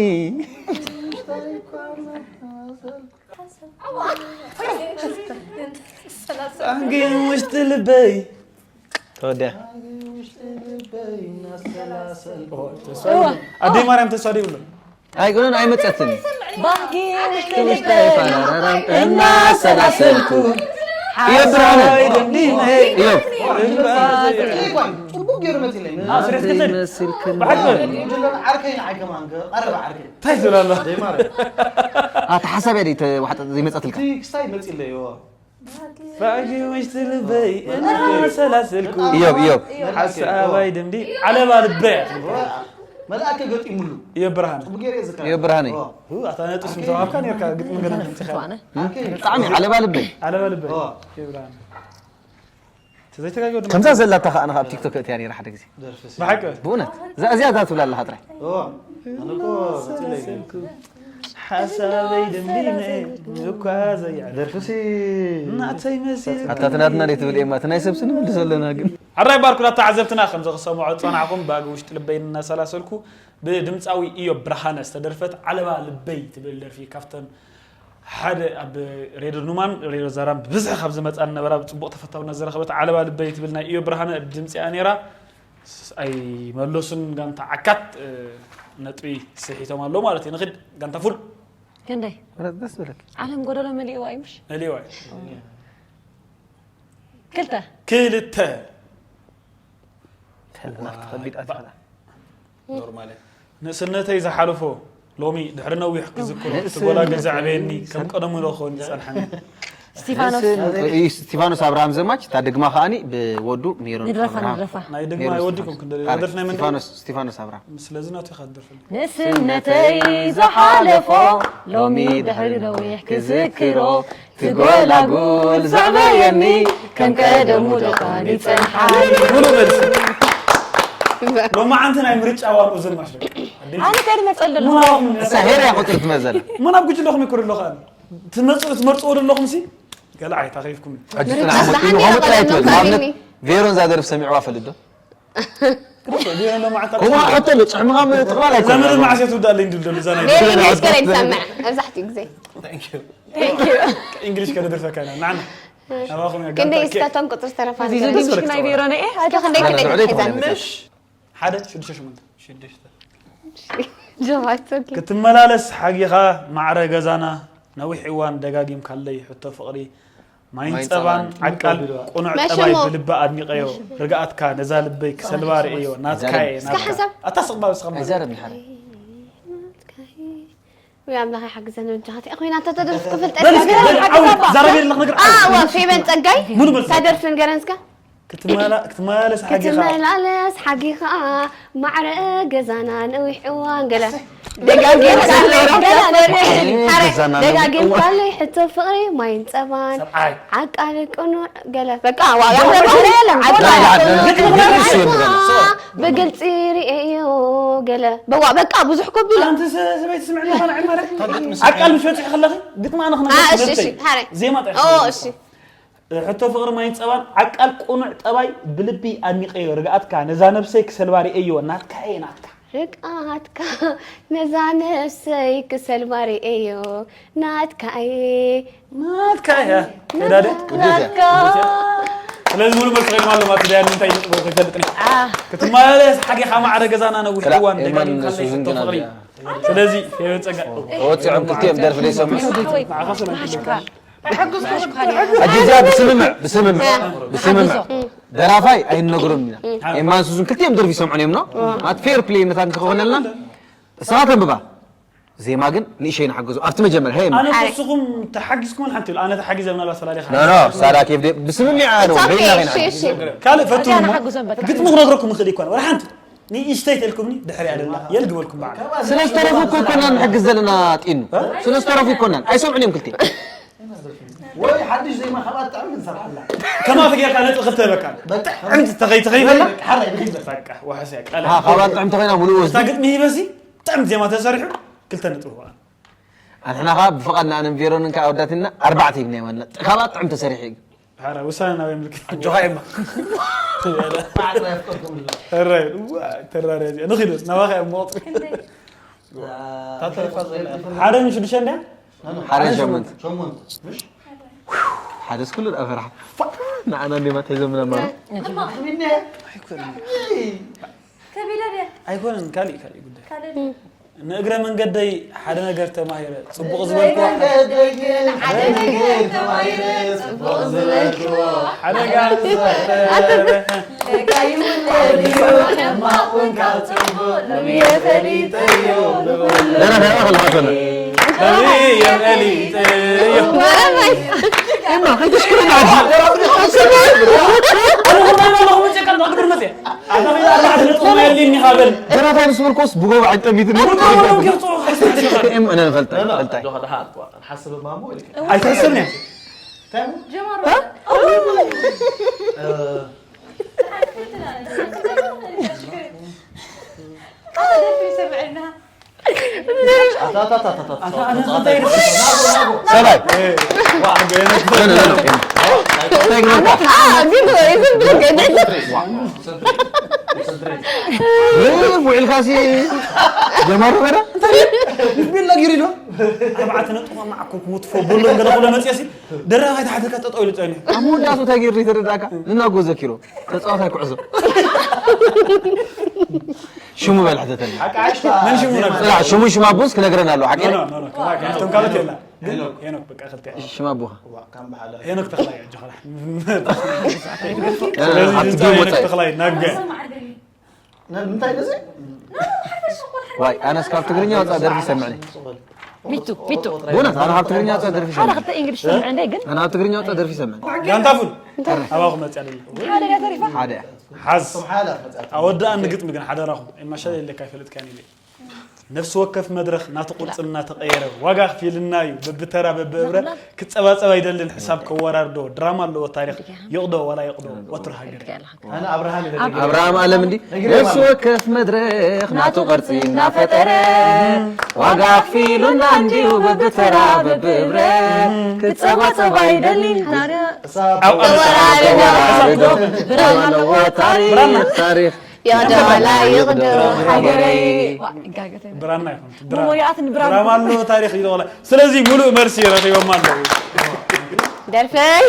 ኣንጌ ውሽጢ ልበይ ተወዲያ ኣደይ ማርያም ተስፋ ደይብሎ ኣይኮነን ኣይመፀትን ባህጊ እናሰላሰልኩ እዮ ብርሃነ እዮ ፅቡቅ ገይሩ መፅለይ ዘይመስልክን ዓርከይ ንዓይ ከማን ቀረበ ዓርከይ እንታይ ትብል ኣሎ ደይ ማረ ኣቲ ሓሳብ እያ ተዋሕጠ ዘይመፀትልካ እቲ ክስታይ መፅለይ እዎ ባጊ ውሽጢ ልበይ እናሰላሰልኩ እዮብ እዮብ ሓሳባይ ደምዲ ዓለባ ልበይ እያ ትብል። መልኣከ ገጢሙሉ እዮ ብርሃን ፅቡቅ ገይረ ዝካ እዮ ብርሃነይ ሁ፣ ኣታ ነጥስ ምተዋሃብካ ነርካ ግጥሚ ገለ ምምፅኻ ብጣዕሚ ዓለባ ልበይ ዓለባ ልበይ እዮ ብርሃን ተዘይተጋገ ድማ ከምዛ ዘላታ ከዓ ንካ ኣብ ቲክቶክ እትያ ነራ ሓደ ግዜ ደርፍሲ ብሓቂ ብእውነት እዛ እዚኣ እዛ ትብላ ኣለካ ጥራይ እዎ ኣነ እኮ መፅለይ ሓሳበይ ደምዲመ እኳ ዘይዕለ ደርፍሲ ናተይ መሲል ኣታ ትናትና ደይ ትብል ኤማ እቲ ናይ ሰብሲ ንምልስ ኣለና ግን ሕራይ ባርኩ ናብ ተዓዘብትና ከምዚ ክሰምዖ ዝጸናዕኹም ባጊ ውሽጢ ልበይ እናሰላሰልኩ ብድምፃዊ እዮብ ብርሃነ ዝተደርፈት ዓለባ ልበይ ትብል ደርፊ ካብተን ሓደ ኣብ ሬድዮ ኑማን ሬድዮ ዛራን ብብዝሒ ካብ ዝመፃ ነበራ ብፅቡቕ ተፈታውነት ዝረኸበት ዓለባ ልበይ ትብል ናይ እዮብ ብርሃነ ድምፂ እያ ነይራ። ኣይመለሱን ጋንታ ዓካት ነጥቢ ስሒቶም ኣለዉ ማለት እዩ። ንኽድ ጋንታ ፉል ክንደይ ደስ በለክ ዓለም ጎደሎ መሊእዋ እዩ ምሽ መሊእዋ ክልተ ክልተ ከቢድ ኣትኸላ ኖርማል ንእስነተይ ዝሓለፎ ሎሚ ድሕሪ ነዊሕ ክዝክሮ እቲ ጎላ ገዛ ዕበየኒ ከም ቀደሙ ዶ ክኸውን ዝጸንሐኒ ስቲፋኖስ እስቲፋኖስ ኣብርሃም ዘማች እታ ደግማ ከዓኒ ብወዱ ሜሮን ንድረፋ ኣብርሃም ንድረፋ ናይ ደግማ ይወዲኩም ክንደል ደርፍ ናይ መን ስቲፋኖስ ስቲፋኖስ ኣብርሃም ስለዚ ናቱ ኢኻ ትደርፈኒ ንእስነተይ ዝሓለፎ ሎሚ ድሕሪ ነዊሕ ክዝክሮ ትጎላጉል ዘዕበየኒ ከም ቀደሙ ደቓኒ ጸንሓኒ ሙሉእ መልሲ ሎማዓንቲ ናይ ምርጫ ዋርኡ ዘማሽ ኣነ ከድመፀሉ እሳ ሄር እያ ቁፅሪ ትመዘለ መን ኣብ ጉጅለኹም ይኩር ኣለኹ ትመፅኡ ትመርፅዎ ዘለኹም ሲ ገለ ዓይነት ኣኺፍኩም ሕጂ ጽናሕ ሞት ኢሉ ከምኡ ጥራይ ትበል ንኣብነት ቬሮን እዛ ደርፍ ሰሚዕዋ ፈልጥ ዶ ሎማዓንቲ ከምኡ ሕቶ ኣሎ ጽሕምኻ ጥቕላል ኣይኮነ ዘመድ መዓስ እየ ትውዳእ ኣለይ እንድል ደሉ እዛ ናይ ሜሪ መስከረም ይሰምዕ መብዛሕትኡ ግዜ እንግሊሽ ከነደርፈካ ኢና ንዓና እሺ። ኣባኹም ክንደይ የጋንታ ኬክ። ስታቶም ቁፅሪ ተረፋ እዚ ዝንጅ ናይ ቢሮ ነኤ እስከ ክንደይ ክንደይ ልዕሊ ሒዘን ተባሂሉ። ምሽ ሓደ ሽዱሽተ ሽሞንተ ሽዱሽተ ጆባቶኪ ክትመላለስ ሓጊኻ ማዕረ ገዛና ነዊሕ እዋን ደጋጊምካለይ ሕቶ ፍቕሪ ማይን ጸባን ዓቃል ቁኑዕ ጠባይ ብልቢ ኣድኒቀዮ ርግኣትካ ነዛ ልበይ ክሰልባ ርእዮ ናትካ እየ እስከ ሓሳብ ኣታ ስቕባ ብስኻ ኣይዛረብን ሓደ ወይ ኣምላኽ ይሓግዘን በጃኻ እቲኣ ኮይና እንተ ተደርፍ ክፍልጠ በል እስኪ በል ዓው ዛረብ የለኽ ነገር ዓው ዋ ፌበን ጸጋይ ሙሉ በል ተደርፍ ንገረን እስከ ክትመላ- ክትመላለስ ሓጊኻ ክትመላለስ ሓጊኻ ማዕረ ገዛና ነዊሕ እዋን ገለ ደጋጊምካለይ ሕቶ ፍቕሪ ማይን ጸባን ሰብዓይ ዓቃል ቅኑዕ ገለ በቃ የለን፣ ዓቃል ግጥሚ ቅኑዕ ክነግረካ ገለ እሱ ይወድቀና። ብግልፂ ርእዮ ገለ በዋ በቃ ብዙሕ ኮቢላ ኣንቲ ሰበይቲ ስምዕና ኸነ ዕማረ ዓቃል ምስ በፅሒ ከለኺ ግጥሚ ኣነ አ፣ እሺ፣ እሺ፣ ክነግረኪ ሓራይ። ዜማ ኦ፣ ጥራሕ እሺ። ሕቶ ፍቕሪ ማይን ጸባን ዓቃል ቁኑዕ ጠባይ ብልቢ ኣድኒቀዮ ርግኣትካ ነዛ ነብሰይ ክሰልባ ርእዮ ናትካ እየ ናትካ ርግኣትካ ነዛ ነብሰይ ክሰልባ ርእዮ ናትካ እየ ናትካ እያ ከዳደ ናትካ ስለዚ ሙሉ መልሲ ከይድማ ኣሎ ማለት ዳያ ንምንታይ ይጥበው ከይፈልጥኒ ክትመላለስ ሓጊኻ ማዕረ ገዛና ነዊሕ እዋን ደጋጊምካለይ ሕቶ ፍቕሪ ስለዚ የበፀጋ ወፂዖም ክልቲኦም ደርፊ ዘይሰምዑ ንዓኻ ሰላም ሕጉዝ ሕጉዝ ኣጅዚኣ ብስምምዕ ብስምምዕ ብስምምዕ ደራፋይ ኣይንነግሮም ኢና ኤማን ሱዙን ክልቲኦም ደርፊ ይሰምዑን እዮም ኖ ኣት ፌር ፕሌይ ነታ እንተኾነልና እሳኻ ተንብባ ዜማ ግን ንእሸይ ንሓግዞ ኣብቲ መጀመርያ ሄ ኣነ ንስኹም ተሓጊዝኩም ሓንቲ ኣነ ተሓጊዘ ምናልባት ፈላሊኻ ኖ ኖ ሳዳ ኬፍ ደ ብስምምዕ ኣነ It's okay, በይና እሺ፣ እሺ። ካልእ ፈትኑ እዚኣ እሞ ንሓግዞም በቃ። ግጥሚ ክነግረኩም ይኽእል ይኮነ ወላ ሓንቲ ንእሽተይ ተልኩምኒ ድሕሪ ኣደላ የልግበልኩም በዓል ስለ ዝተረፉ እኮ ይኮናን ንሕግዝ ዘለና ጢኑ ስለ ዝተረፉ ይኮናን ኣይሰምዑን እዮም ክልቲኦም ወይ ሓድሽ ዜማ ካብኣ ጥዕም ክንሰርሓላ ከማት ጌርካ ነጥቢ ክልተ በቃ ጥዕምቲ ተኸይተኸይፈላ ሓራይ ንክይበል በቃ ዋሕስ እያ ቃል ካብኣ ጥዕም ተኸይና ሙሉእ ወስዲ እታ ግጥሚ ሂበሲ ጥዕምቲ ዜማ ተሰሪሑ ክልተ ነጥቢ በቃ ኣንሕና ከዓ ብፍቓድና ኣነን ቬሮንን ከዓ ኣወዳትና ኣርባዕተ ሂብና ማለት ካብኣ ጥዕም ተሰሪሑ እዩ ሓራ ውሳነ ናበይ ምልክት ኣጆኻ እማ ተራረያ እዚኣ ንኺዶ ናባኻ እያ መቕፅሪ ታተረፋ ዘላ ሓደ ንሽዱሽተ እንድያ ሓደ ሸመንት ሸሞንት ምሽ ሓደስ ኩሉ ዳኣ ፈርሓ ንዓና እንዲማ ተይዘምና ማለት ኣኽሚነ ኣይኮነን ካሊእ ካሊእ ጉዳይ ንእግረ መንገደይ ሓደ ነገር ተማሂረ ፅቡቕ ዝበልኩ መንገደይ ግን ሓደ ነገር ተማሂረ ጽቡቕ ዝበልክዎ ሓደጋ ሕማቕ እውን ካብ ጽቡቕ ሎሚ የፈሊጠዮ ደራ ደራ ከልሓሰነ የመሊጠዮ እማ ከይተሽክረና ኣነ ኣለኹ መፅእ ኣታ ኸይዳ ኣርባዕተ ነጥቢ የሊኒ ኻበል ደራፋይ ምስ በልኮስ ብጎባ ዓይጠሚትን እም እነ ንፈልጠ ፈልጣይ ሓስብ ማሞ ኢልካ ኣይትሕሰብን እያ ጀማሩ ሰላይ ውዒልካሲ ጀማሩ ኸዳ ቢላ ጊሪ ዶ ኣርባዕተ ነጥቢ ማዕኮ ክውትፎ ቦሎ ገለ ኩለ መፅየሲ ደራፋይ ተሓተካ ጠጠው ኢሉ ፀኒ ኣብ መወዳእቱ እንታይ ገይሩ ዘይተረዳእካ ንናጎ ዘኪሮ ተፃዋታይ ኩዕሶ ሽሙ በል ሕተተኒ መን ሽሙ ነበር ፅናዕ ሽሙን ሽም ኣቦስ ክነግረን ኣለዎ ሓቂ ኖ ኖ ኖ እቶም ካልኦት የላ ግን ሄኖክ በቃ ክልተ ሽም ኣቦኻ ሄኖክ ተኽላይ ኣጆኻ ኣብቲ ጌም ወፃኢ ተኽላይ ናገ ንምንታይ ነዚ ዋይ ኣነስ ካብ ትግርኛ ወፃእ ደርፊ ይሰምዕኒ ቢቱ ቢቱ ብእውነት ኣነ ካብ ትግርኛ ወፃእ ደርፊ ሓደ ይሰምዕኒ ክልተ እንግሊሽ ሰምዐ እንደ ግን ኣነ ካብ ትግርኛ ወፃእ ደርፊ ይሰምዕኒ ጋንታ ፉል ኣባኹም መፅያ ደለ ሓደ እያ ተሪፋ ሓደ እያ ሓዝ ኣወዳኣ ንግጥሚ ግን ሓደራኹም ማሻ የለካ ይፈልጥካ ኢለ ነፍሲ ወከፍ መድረኽ ናቱ ቅርፂ እናተቐየረ ዋጋ ክፊልና እዩ በብተራ በብእብረ ክፀባፀብ ኣይደልን ሕሳብ ከወራርዶ ድራማ ኣለዎ ታሪኽ ይቕዶ ዋላ ይቕዶ ወትሩ ሃገር ኣነ ኣብርሃም ኢለ ኣብርሃም ኣለም እንዲ ነፍሲ ወከፍ መድረኽ ናቱ ቅርፂ እናፈጠረ ዋጋ ኣኽፊሉና እንዲዩ በብተራ በብእብረ ክፀባፀብ ኣይደልን እሳብ ተወራርዶ ብራማ ኣለዎ ታሪኽ ታሪኽ ያደዋላ ይቕዶ ሃገረይ ብራና ይኹን መሞያት ንብራና ድራማ ኣለዎ ታሪኽ ይቕዶ ስለዚ ሙሉእ መልሲ ረኺቦም ኣለዉ ደርፈይ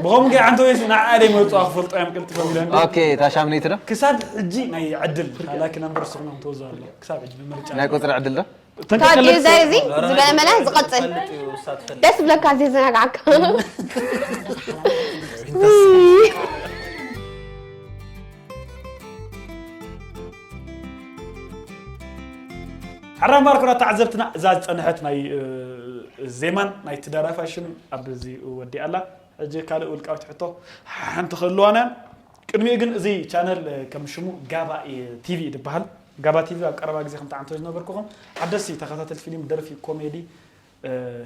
ብኸምኡ ገይ ዓንተ ወይስ ንዓ ደይ መፅዋ ክፈልጦ እዮም ቅልጥፎም ኢለን ኦኬ ታሻምነይቲ ዶ ክሳብ ሕጂ ናይ ዕድል ላኪ ነምበር ስኹም እዮም ተወዛሎ ክሳብ ሕጂ ብምርጫ ናይ ቁፅሪ ዕድል ዶ ታዲዩ ዛይ እዚ ዝበለ መለ ዝቐፅል ደስ ብለካ ዘዘናግዓካ ሕራይ ማርኮና ተዓዘብትና እዛ ዝፀንሐት ናይ ዜማን ናይ ትደራፋይ ሽም ኣብዚ ወዲኣላ ሕጂ ካልእ ውልቃዊት ሕቶ ሓንቲ ክህልዋና ቅድሚኡ ግን እዚ ቻነል ከም ሽሙ ጋባ ቲቪ እዩ ዝበሃል ጋባ ቲቪ ኣብ ቀረባ ግዜ ከም ተዓንቶ ዝነበርኩኹም ሓደሲ ተኸታተል ፊልም ደርፊ ኮሜዲ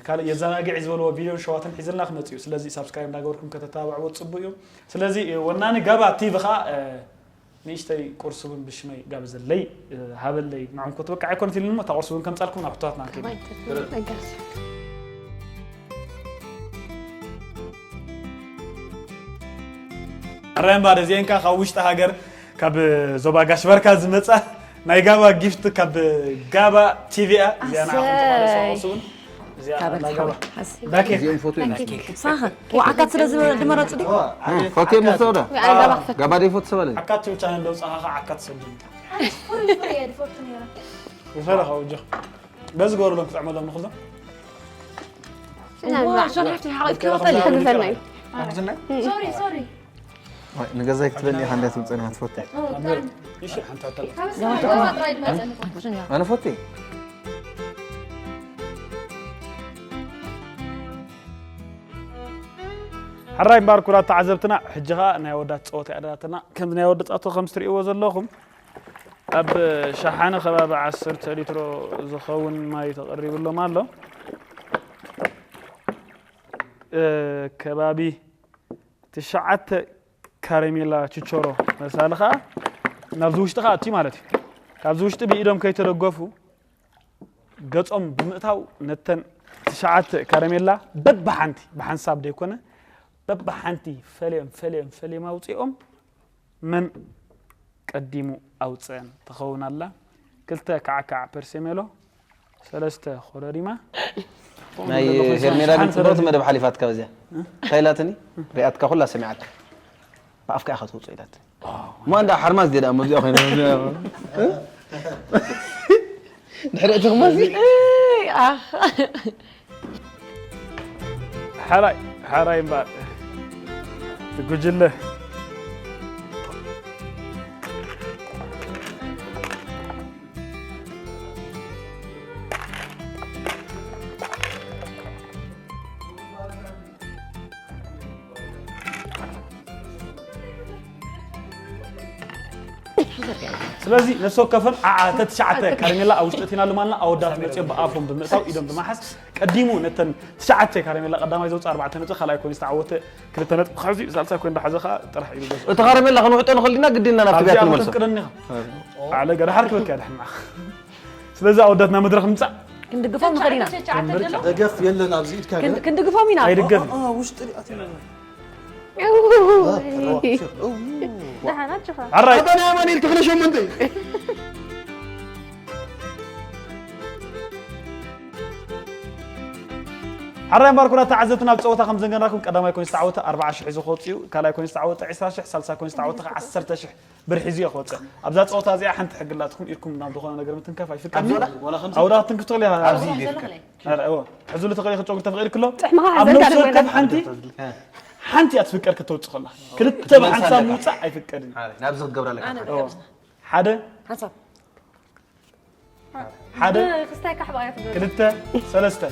ካልእ የዘናግዕ ዝበልዎ ቪድዮን ሸዋትን ሒዝልና ክመፅእ እዩ ስለዚ ሳብስክራይብ እናገበርኩም ከተተባብዕዎ ፅቡቅ እዩ ስለዚ ወናኒ ጋባ ቲቪ ከዓ ንእሽተይ ቁርሲ እውን ብሽመይ ጋብዘለይ ሃበለይ ንዕም ክትበቃ ኣይኮነት ኢሉኒ እሞ እታ ቁርሲ እውን ከምፃልኩም ናብ ሕቶታትና ንከይድ ሕራይ እምባር እዚአን ከዓ ካብ ውሽጢ ሃገር ካብ ዞባ ጋሽ ባርካ ዝመፃ ናይ ጋባ ጊፍት ካብ ጋባ ቲቪ እያ እዚኣ ንዓኹም ተቋረሰ ቁርሲ እውን እዚኣ ናይ ጋባ ዳኬ እዚኦም ፎቶ እዮም ሳኸ ወዓካት ስለ ዝመረፁ ዲ ፈትዮም ዝሰብዳ ኣነ ጋባ ክፈት ጋባ ደይ ፎቶ ሰበለ ዓካት ትብል ቻነል ደውፃኻ ከዓ ዓካት ሰብድልካ ይፈረኻ ውጆ በዚ ገበሩሎም ክጥዕመሎም ንክሎም ሸርሕቲ ሓቂፍቲ ሆተል እዩ ተፈናይ ኣሕዝናይ ሶሪ ሶሪ ንገዛይ ክትበኒ ኢኻ እንዳ ትምፅእና ትፈቱ እሺ ሓንቲ ሕቶ ኣነ ፈቲ ሕራይ እምበኣር ኩራት ተዓዘብትና ሕጂ ኸዓ ናይ ኣወዳት ፀወታ እያ ደላትና ከምዚ ናይ ኣወዳት ፀወታ ከምዚ ትርእይዎ ዘለኹም ኣብ ሸሓነ ከባቢ ዓሰርተ ሊትሮ ዝኸውን ማይ ተቐሪብሎም ኣሎ ከባቢ ትሽዓተ ካረሜላ ችቾሮ መሳሊ ከዓ ናብዚ ውሽጢ ከዓ ኣትዩ ማለት እዩ ካብዚ ውሽጢ ብኢዶም ከይተደገፉ ገጾም ብምእታው ነተን ትሽዓተ ካረሜላ በብሓንቲ ብሓንሳብ ደይኮነ በብሓንቲ ፈልዮም ፈልዮም ፈልዮም ኣውፂኦም መን ቀዲሙ ኣውፀአን ትኸውን ኣላ ክልተ ካዕካዕ ፐርሴሜሎ ሰለስተ ኮረሪማ ናይ ሄርሜላ ግን ፅቡቅቲ መደብ ሓሊፋትካ በዚያ እንታይ ኢላትኒ ሪኣትካ ኩላ ሰሚዓትካ ብኣፍካ ኢኻ ተውፅኦ ኢላትኒ እሞ እንዳ ሓርማዝ ዲኣ መብዚኣ ኮይነ ድሕሪ እቲ ክማዚ ሓራይ ሓራይ እምበኣር እቲ ጉጅለ ስለዚ ነፍሲ ወከፈን ዓዓተ ትሽዓተ ካርሜላ ኣብ ውሽጢ እቲና ልማልና ኣወዳት መፅኦም ብኣፎም ብምእታው ኢዶም ብምሓዝ ቀዲሙ ነተን ትሽዓተ ካርሜላ ቀዳማይ ዘውፅእ ኣርባዕተ ነጥቢ ካልኣይ ኮይኑ ዝተዓወተ ክልተ ነጥቢ ክሕዙ እዩ ሳልሳይ ኮይኑ እንዳሓዘ ከዓ ጥራሕ እዩ ዝገዝኦ እቲ ካረሜላ ክንውሕጦ ንኽእል ዲና ግድና ናብ ትብያ ኣብዚኣ ክንመልሶ ከተፍቅደኒ ኢኻ ዓለ ገዳሓር ክበኪ ኣድሕና ስለዚ ኣወዳትና መድረኽ ምፃእ ክንድግፎም ንኽእል ኢና ደገፍ የለን ኣብዚ ኢድካ ገ ክንድግፎም ኢና ኣይድገፍ ውሽጢ ሪኣት ደሓናችኻ ዓራይ ኣባና ኣማኒኤል ተኽለ ሸሞንተ ሓራይ እምበኣር ኩራት ተዓዘብቲ ናብ ፀወታ ከም ዘንገናኩም ቀዳማይ ኮይኑ ዝተዓወተ ኣርብዓ ሽሕ ሒዙ ክወፅእ እዩ ካልኣይ ኮይኑ ዝተዓወተ ዕስራ ሽሕ ሳልሳይ ኮይኑ ዝተዓወተ ከዓ ዓሰርተ ሽሕ ብር ሒዙ እየ ክወፅእ ኣብዛ ፀወታ እዚኣ ሓንቲ ሕጊ ኣላትኩም ኢድኩም ናብ ዝኾነ ነገር ምትንካፍ ኣይፍቀድን ኣውዳት ትንክፍ ትኽእል ኢኻ ኣብዚ ይፍቀድ ሕዙሉ ተኽእል ክትጨጉር ተፍቂድ ክሎ ጥሕምኻ ኣብ ሓዘልካ ነፍሲ ደሞ ወከፍ ሓንቲ ሓንቲ እያ ትፍቀድ ከተውፅእ ከላ ክልተ ብሓንሳብ ምውፃእ ኣይፍቀድን ናብዚ ክትገብራ ኣለካ ሓደ ሓንሳብ ሓደ ክስታይ ካሕባ እያ ትብል ክልተ ሰለስተ